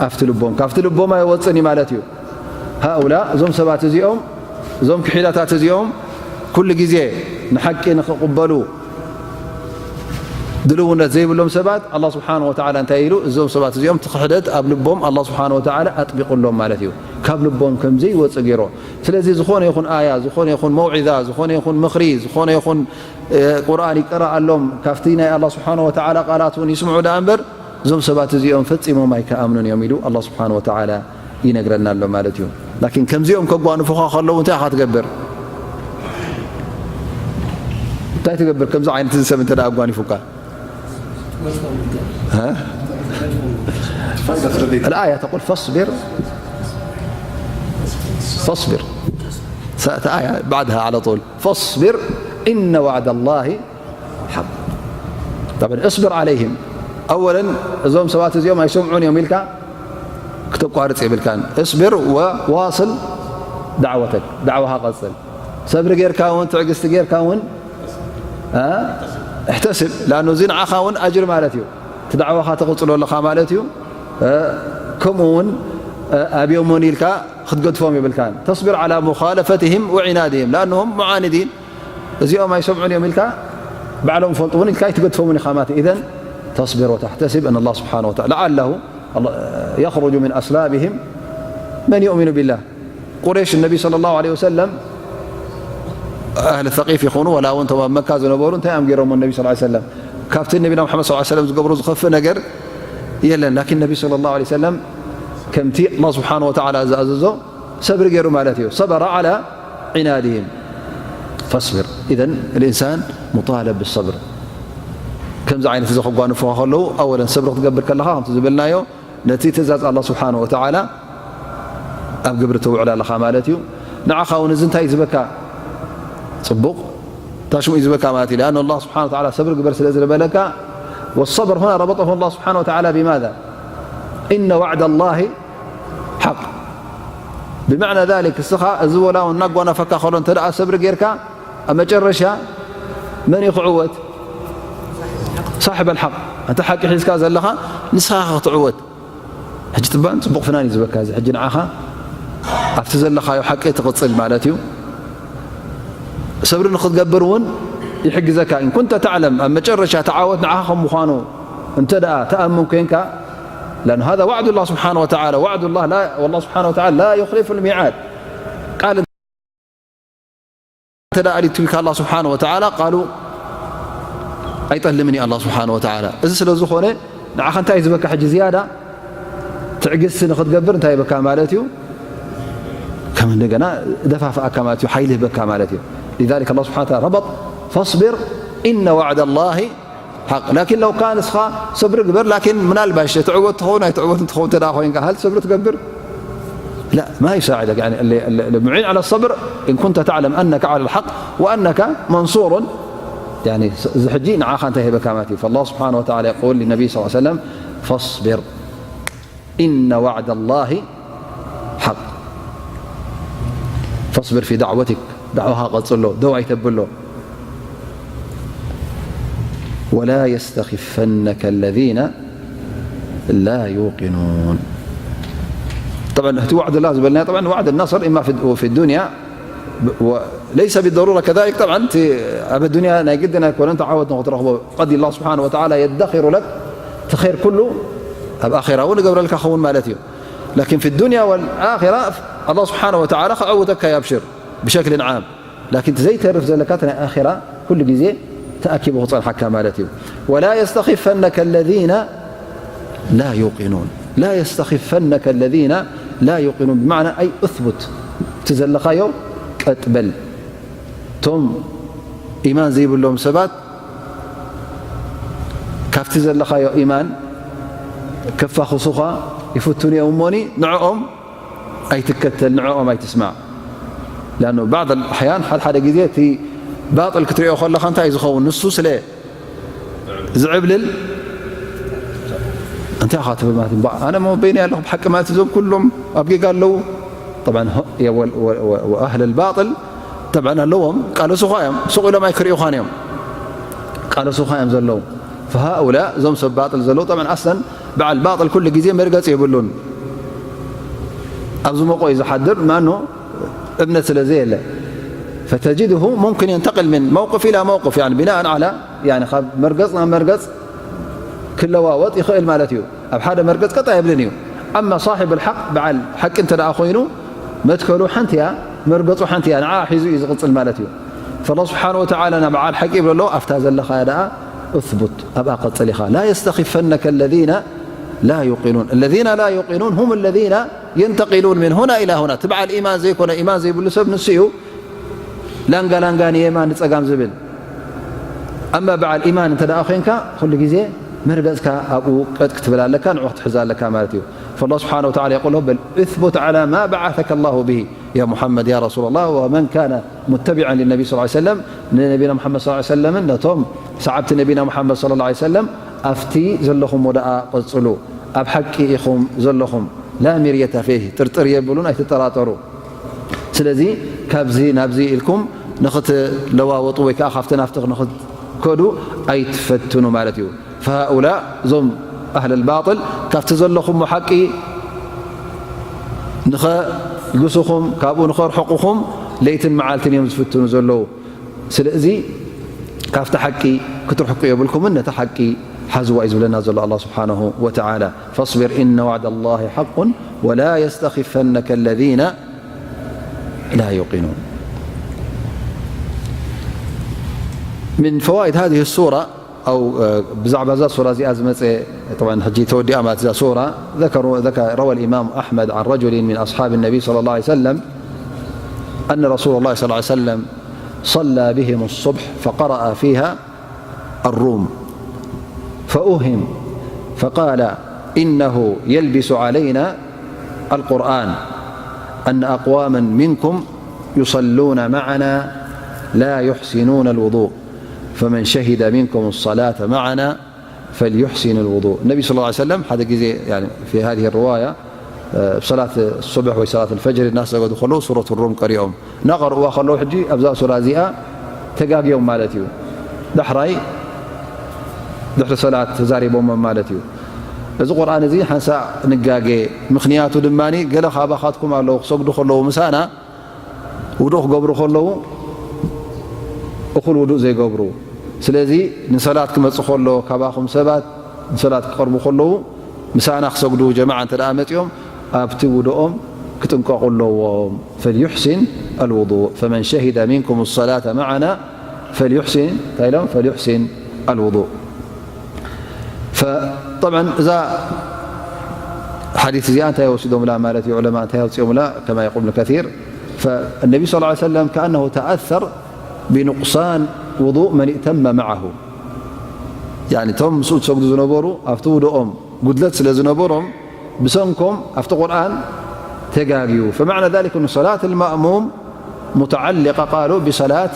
ኣብቲ ልቦም። ካብቲ ልቦም ኣይወጽእን እዩ ማለት እዩ። ሃኡላ፣ እዞም ሰባት እዚኦም፣ እዞም ክሒዳታት እዚኦም፣ ኩሉ ግዜ ንሓቂ ንኽቕበሉ ድልውነት ዘይብሎም ሰባት፣ ኣላህ ስብሓነ ወተዓላ እንታይ ኢሉ? እዞም ሰባት እዚኦም እቲ ክሕደት ኣብ ልቦም ኣላህ ስብሓነ ወተዓላ ኣጥቢቑሎም ማለት እዩ። ካብ ልቦም ከም ዘይወጽእ ገይሮ። ስለዚ ዝኾነ ይኹን ኣያ፣ ዝኾነ ይኹን መውዒዛ፣ ዝኾነ ይኹን ምኽሪ፣ ዝኾነ ይኹን፣ እ፣ ቁርኣን ይቀረኣሎም፣ ካብቲ ናይ ኣላህ ስብሓነ ወተዓላ ቃላት እውን ይስምዑ ደኣ እምበር፣ እዞም ሰባት እዚኦም ፈጺሞም ኣይከኣምኑን እዮም ኢሉ ኣላህ ስብሓነ ወተዓላ ይነግረና ኣሎ ማለት እዩ። ላኪን ከምዚኦም ከጓንፉኻ ከለዉ እንታይ ኢኻ ትገብር? እንታይ ትገብር? ከምዚ ዓይነት እዚ ሰብ እንተ ደኣ ኣጓኒፉካ? ها؟ الآية تقول: فاصبر، فاصبر. سأتى آية بعدها على طول: فاصبر إن وعد الله حق. طبعا اصبر عليهم. أولا، እዞም ሰባት እዚኦም ኣይሰምዑን እዮም ኢልካ ክተቋርጽ የብልካን። اصبر وواصل دعوتك، ዳዕዋኻ ቀጽል። ሰብሪ ጌርካ እውን፣ ትዕግስቲ ጌርካ እውን እ፣ احتسب، لأنه እዚ ንዓኻ እውን ኣጅር ማለት እዩ። እቲ ዳዕዋኻ ትቕጽሎ ኣለኻ ማለት እዩ። እ፣ ከምኡ እውን፣ እ፣ ኣብዮሞን ኢልካ ክትገድፎም የብልካን። تصبر على مخالفتهم وعنادهم لأنهم معاندين። እዚኦም ኣይሰምዑን እዮም ኢልካ ባዕሎም ፈልጡ እውን ኢልካ ኣይትገድፎምን ኢኻ ማለት እዩ። إذن تصبر وتحتسب أن الله سبحانه وتعالى لعله يخرج من أصلابهم من يؤمن بالله. ቁረይሽ ነቢ ሰለላሁ ዐለይሂ ወሰለም፣ ኣህሊ ሰቂፍ ይኹኑ ወላ እውን እቶም ኣብ መካ ዝነበሩ እንታይ እዮም ገይሮሞ? ነቢ ሰለላሁ ዐለይሂ ወሰለም ካብቲ ነቢና ሙሓመድ ሰለላሁ ዐለይሂ ወሰለም ዝገብሩ ዝኸፍእ ነገር የለን። ላኪን ነቢ ሰለላሁ ዐለይሂ ወሰለም ከምቲ ኣላህ ስብሓነሁ ወተዓላ ዝኣዘዞ ሰብሪ ገይሩ ማለት እዩ። ሰበረ ዐላ ዒናድሂም ፈስቢር። ኢዘን ልኢንሳን ሙጣለብ ብሰብር። ከምዚ ዓይነት እዚ ከጓንፉኻ ከለዉ ኣወለን ሰብሪ ክትገብር ከለኻ ከምቲ ዝበልናዮ ነቲ ትእዛዝ ኣላህ ስብሓነሁ ወተዓላ ኣብ ግብሪ ተውዕል ኣለኻ ማለት እዩ። ንዓኻ እውን እዚ እንታይ እዩ ዝበካ? ጽቡቕ ታሽሙ እዩ ዝበካ ማለት እዩ። لأن الله سبحانه وتعالى ሰብሪ ግበር ስለ ዝበለካ، والصبر هنا ربطه الله سبحانه وتعالى بماذا؟ إن وعد الله حق. بمعنى ذلك እስኻ እዚ ወላ እውን እናጓነፈካ ከሎ እንተ ደኣ ሰብሪ ጌርካ ኣብ መጨረሻ መን እዩ ክዕወት? صاحب الحق። ኣንታ ሓቂ ሒዝካ ዘለኻ ንስኻ ኢኻ ክትዕወት። ሕጂ ትባን ጽቡቕ ፍናን እዩ ዝበካ። እዚ ሕጂ ንዓኻ ኣብቲ ዘለኻዮ ሓቂ ትቕጽል ማለት እዩ። ሰብሪ ንኽትገብር እውን ይሕግዘካ። إن كنت تعلم ኣብ መጨረሻ ተዓወት ንዓኻ ከም ምዃኑ እንተ ደኣ ተኣምን ኮንካ، لأن هذا وعد الله سبحانه وتعالى، وعد الله لا، والله سبحانه وتعالى لا يخلف الميعاد. ቃል እንተ ደኣ ኣሊቱልካ ኣላህ ስብሓነ ወተዓላ ቃሉ ኣይጠልምን እዩ ኣላህ ስብሓነ ወተዓላ። እዚ ስለ ዝኾነ ንዓኻ እንታይ እዩ ዝበካ ሕጂ ዝያዳ ትዕግስቲ ንኽትገብር እንታይ ይበካ ማለት እዩ? ከም እንደገና ደፋፍኣካ ማለት እዩ፣ ሓይሊ ይበካ ማለት እዩ። لذلك الله سبحانه وتعالى ربط فاصبر إن وعد الله حق. ላኪን ለው ካን ንስኻ ሰብሪ ግበር፣ ላኪን ምናልባሽ ትዕወት ትኸውን ኣይትዕወትን ትኸውን እንተ ደኣ ኮይንካ፣ ሃል ሰብሪ ትገብር? لا، ما يساعدك. يعني ال-، ال-، المعين على الصبر إن كنت تعلم أنك على الحق وأنك منصور. يعني እዚ ሕጂ ንዓኻ እንታይ ሂበካ ማለት እዩ? فالله سبحانه وتعالى يقول للنبي صلى الله عليه وسلم: فاصبر إن وعد الله حق. فاصبر في دعوتك، ዳዕዋኻ ቀጽሎ፣ ደው ኣይተብሎ። ولا يستخفنك الذين لا يوقنون. طبعا እቲ وعد الله ዝበልናዮ طبعا وعد النصر إما في الد-، في الدنيا ب-، و-، ليس بالضرورة كذلك طبعا እቲ ኣብ الدنيا ናይ ግድን ኣይኮነን ተዓወት ንኽትረኽቦ قد الله سبحانه وتعالى يدخر لك እቲ ኸይር ኩሉ ኣብ ኣኼራ እውን እገብረልካ ኸውን ማለት እዩ። ላኪን ፊ ዱንያ ወልኣኼራ ኣላህ ስብሓነ ወተዓላ ከዕውተካ እዩ፣ ኣብሽር፣ ብሸክልን ዓም። ላኪን እቲ ዘይተርፍ ዘለካ እቲ ናይ ኣኼራ ኩሉ ግዜ ተኣኪቡ ክጸንሓካ ማለት እዩ። ወላ የስተኺፈነከ ለዚነ ላ ዩቂኑን። ላ የስተኺፈነከ ለዚነ ላ ዩቂኑን። ብማዕና ኣይ እትቡት፣ እቲ ዘለኻዮ ቀጥ በል። እቶም ኢማን ዘይብሎም ሰባት ካብቲ ዘለኻዮ ኢማን ከፋኹሱኻ ይፍትኑ እዮም እሞኒ፣ ንዕኦም ኣይትከተል፣ ንዕኦም ኣይትስማዕ። ላኑ ባዕድ ኣሕያን፣ ሓደ ሓደ ግዜ እቲ ባጥል ክትሪኦ ከለኻ እንታይ እዩ ዝኸውን? ንሱ ስለ ዝዕብልል እንታይ ኢኻ ትብል ማለት እዩ? እምበኣር ኣነ እሞ በይነይ ኣለኹ ብሓቂ ማለት እዞም ኩሎም ኣብ ጌጋ ኣለዉ። ጠብዓን ሆ-፣ የ-፣ ወ-፣ ወ-፣ ወ-፣ ወኣህለል ባጥል ጠብዓን ኣለዎም፣ ቃለሱኻ እዮም፣ ስቕ ኢሎም ኣይክርእዩኻን እዮም፣ ቃለሱኻ እዮም ዘለዉ። ፈሃኡላ፣ እዞም ሰብ ባጥል ዘለዉ፣ ጠብዓን ኣስለን በዓል ባጥል ኩሉ ግዜ መርገጺ የብሉን። ኣብ ዝሞቆ እዩ ዝሓድር፣ ማኑ እምነት ስለ ዘየለ። ፈተጅድሁ ሙምኪን የንተቅል ምን መውቅፍ ኢላ መውቅፍ፣ ያኒ ቢናኣን ዓላ፣ ያኒ ካብ መርገጽ ናብ መርገጽ ክለዋወጥ ይኽእል ማለት እዩ። ኣብ ሓደ መርገጽ ቀጥ ኣይብልን እዩ። ኣማ ሳሒብ ልሓቅ፣ በዓል ሓቂ እንተ ደኣ ኮይኑ፣ መትከሉ ሓንቲ እያ፣ መርገጹ ሓንቲ እያ፣ ንዓ ሒዙ እዩ ዝቕጽል ማለት እዩ። ፈላህ ስብሓን ወተዓላ ናብ በዓል ሓቂ ይብሎ ኣለዎ፣ ኣብታ ዘለኻያ ደኣ እትቡት፣ ኣብኣ ቀጽል ኢኻ። ላ የስተኺፈነከ ለዚነ ላ ዩቂኑን። ለዚነ ላ ዩቂኑን ሁም ለዚነ የንተቂሉን ምን ሁና ኢላ ሁና። እቲ በዓል ኢማን ዘይኮነ፣ ኢማን ዘይብሉ ሰብ ንሱ እዩ ላንጋ ላንጋ ንየማን ንጸጋም ዝብል። ኣማ በዓል ኢማን እንተ ደኣ ኾይንካ፣ ኩሉ ግዜ መርገጽካ ኣብኡ ቀጥ ክትብል ኣለካ፣ ንዑ ክትሕዝ ኣለካ ማለት እዩ። ፈላህ ስብሓነ ወተዓላ የቁል ለሁ፣ በል እትቡት ዓላ ማ በዓሰከ ላሁ ብሂ ያ ሙሓመድ፣ ያ ረሱላ ላህ፣ ወመን ካነ ሙተቢዐን ሊነቢ ስ ሰለም፣ ንነቢና ሙሓመድ ስ ሰለምን ነቶም ሰዓብቲ ነቢና ሙሓመድ ሰለላሁ ዐለይሂ ወሰለም ኣብቲ ዘለኹሞ ደኣ ቀጽሉ፣ ኣብ ሓቂ ኢኹም ዘለኹም። ላ ሚርየተ ፊህ፣ ጥርጥር የብሉን፣ ኣይትጠራጠሩ። ስለዚ ካብዚ ናብዚ ኢልኩም ንኽትለዋወጡ ወይ ከዓ ካብቲ ናፍቲ ንኽትከዱ ኣይትፈትኑ ማለት እዩ። ፈሃኡላ፣ እዞም ኣህለል ባጥል ካብቲ ዘለኹሞ ሓቂ ንኸልግሱኹም፣ ካብኡ ንኸርሕቑኹም ለይትን መዓልትን እዮም ዝፍትኑ ዘለዉ። ስለዚ ካብቲ ሓቂ ክትርሕቁ የብልኩምን፣ ነታ ሓቂ ሓዝዋ እዩ ዝብለና ዘሎ ኣላህ ስብሓነሁ ወተዓላ። ፈስቢር ኢነ ዋዕደ ላሂ ሓቁን ወላ የስተኺፈነከ ለዚነ ላ ዩቂኑን። ምን ፈዋኢድ ሃዚህ ሱራ፣ ኣው፣ እ፣ ብዛዕባ እዛ ሱራ እዚኣ ዝመጸ፣ ጠብዓን ሕጂ ተወዲኣ ማለት እዛ ሱራ፣ ዘከሩ-፣ ዘከ-፣ ረወ ልኢማም ኣሕመድ ዓን ረጁሊን ምን ኣስሓብ ነቢ ሰለላሁ ዐለይሂ ወሰለም፣ ኣነ ረሱለ ላህ ሰለላሁ ዐለይሂ ወሰለም ሰላ ቢሂም ሱብሕ ፈቀረአ ፊሃ ኣሩም ፈኡሂም ፈቃለ ኢነሁ የልቢሱ ዐለይና ኣልቁርኣን ኣነ ኣቅዋመን ሚንኩም ዩሰሉነ መዓና ላ ዩሕሲኑነ ልውዱእ ፈመን ሸሂደ ሚንኩም ሰላተ መዓና ፈልዩሕሲን ልውዱእ። ነቢ ስ ሰለም ሓደ ግዜ፣ ያኒ፣ ፊ ሃዚህ ርዋያ፣ እ፣ ሰላት ሱብሕ ወይ ሰላት ልፈጅር እናሰገዱ ከለዉ ሱረት ሩም ቀሪኦም። እናቐርእዋ ከለዉ ሕጂ ኣብዛ ሱራ እዚኣ ተጋግዮም ማለት እዩ። ዳሕራይ ድሕሪ ሰላት ተዛሪቦሞም ማለት እዩ። እዚ ቁርኣን እዚ ሓንሳእ ንጋጌ፣ ምኽንያቱ ድማ ገለ ካባኻትኩም ኣለዉ ክሰግዱ ከለዉ ምሳና ውዱእ ክገብሩ ከለዉ እኹል ውዱእ ዘይገብሩ። ስለዚ ንሰላት ክመጽእ ከሎ ካባኹም ሰባት ንሰላት ክቐርቡ ከለዉ ምሳና ክሰግዱ ጀማዓ እንተ ደኣ መጺኦም ኣብቲ ውዱኦም ክጥንቀቑ ኣለዎም። ፈልዩሕሲን ኣልውዱእ ፈመን ሸሂደ ሚንኩም ሰላተ መዓና ፈልዩሕሲን፣ እንታይ ኢሎም? ፈልዩሕሲን ኣልውዱእ። ፈ-፣ ጠብዓን እዛ ሓዲስ እዚኣ እንታይ ወሲዶምላ ማለት እዩ? ዑለማ እንታይ ኣውፅኦምላ? ከማ የቁል እብኑ ከሲር፣ ፈነቢ ሰለላሁ ዐለይሂ ወሰለም ከኣነሁ ተኣሰር ብኑቅሳን ውዱእ መን እእተመ መዓሁ። ያኒ እቶም ምስኡ ዝሰግዱ ዝነበሩ ኣብቲ ውዱኦም ጉድለት ስለ ዝነበሮም ብሰንኮም ኣብቲ ቁርኣን ተጋግዩ። ፈመዕና ዛሊክ እኑ ሰላት ልማእሙም ሙተዓሊቃ ቃሉ ብሰላት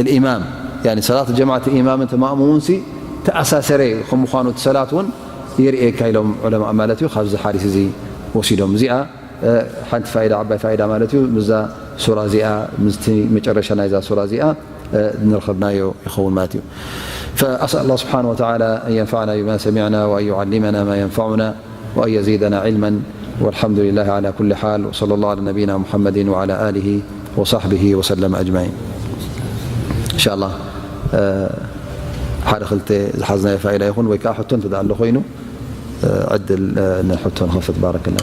ልኢማም፣ ያኒ ሰላት ጀማዓት ኢማምን እቲ ማእሙምን ሲ ተኣሳሰረ ከም ምዃኑ እቲ ሰላት እውን የርእየካ ኢሎም ዑለማእ ማለት እዩ። ካብዚ ሓዲስ እዚ ወሲዶም። እዚኣ፣ እ፣ ሓንቲ ፋይዳ፣ ዓባይ ፋይዳ ማለት እዩ። ምስዛ ሱራ እዚኣ፣ ምስቲ መጨረሻ ናይዛ ሱራ እዚኣ፣ እ፣ ንረኸብናዮ ይኸውን ማለት እዩ። فأسأل الله سبحانه وتعالى أن ينفعنا بما سمعنا وأن يعلمنا ما ينفعنا وأن يزيدنا علما، والحمد لله على كل حال، وصلى الله على نبينا محمد وعلى آله وصحبه وسلم أجمعين. إن شاء الله، እ፣ ሓደ ክልተ ዝሓዝናዮ ፋይዳ ይኹን ወይ ከዓ ሕቶ እንተ ኣሎ ኮይኑ ዕድል ንሕቶ ንኸፍት። ባረከላ።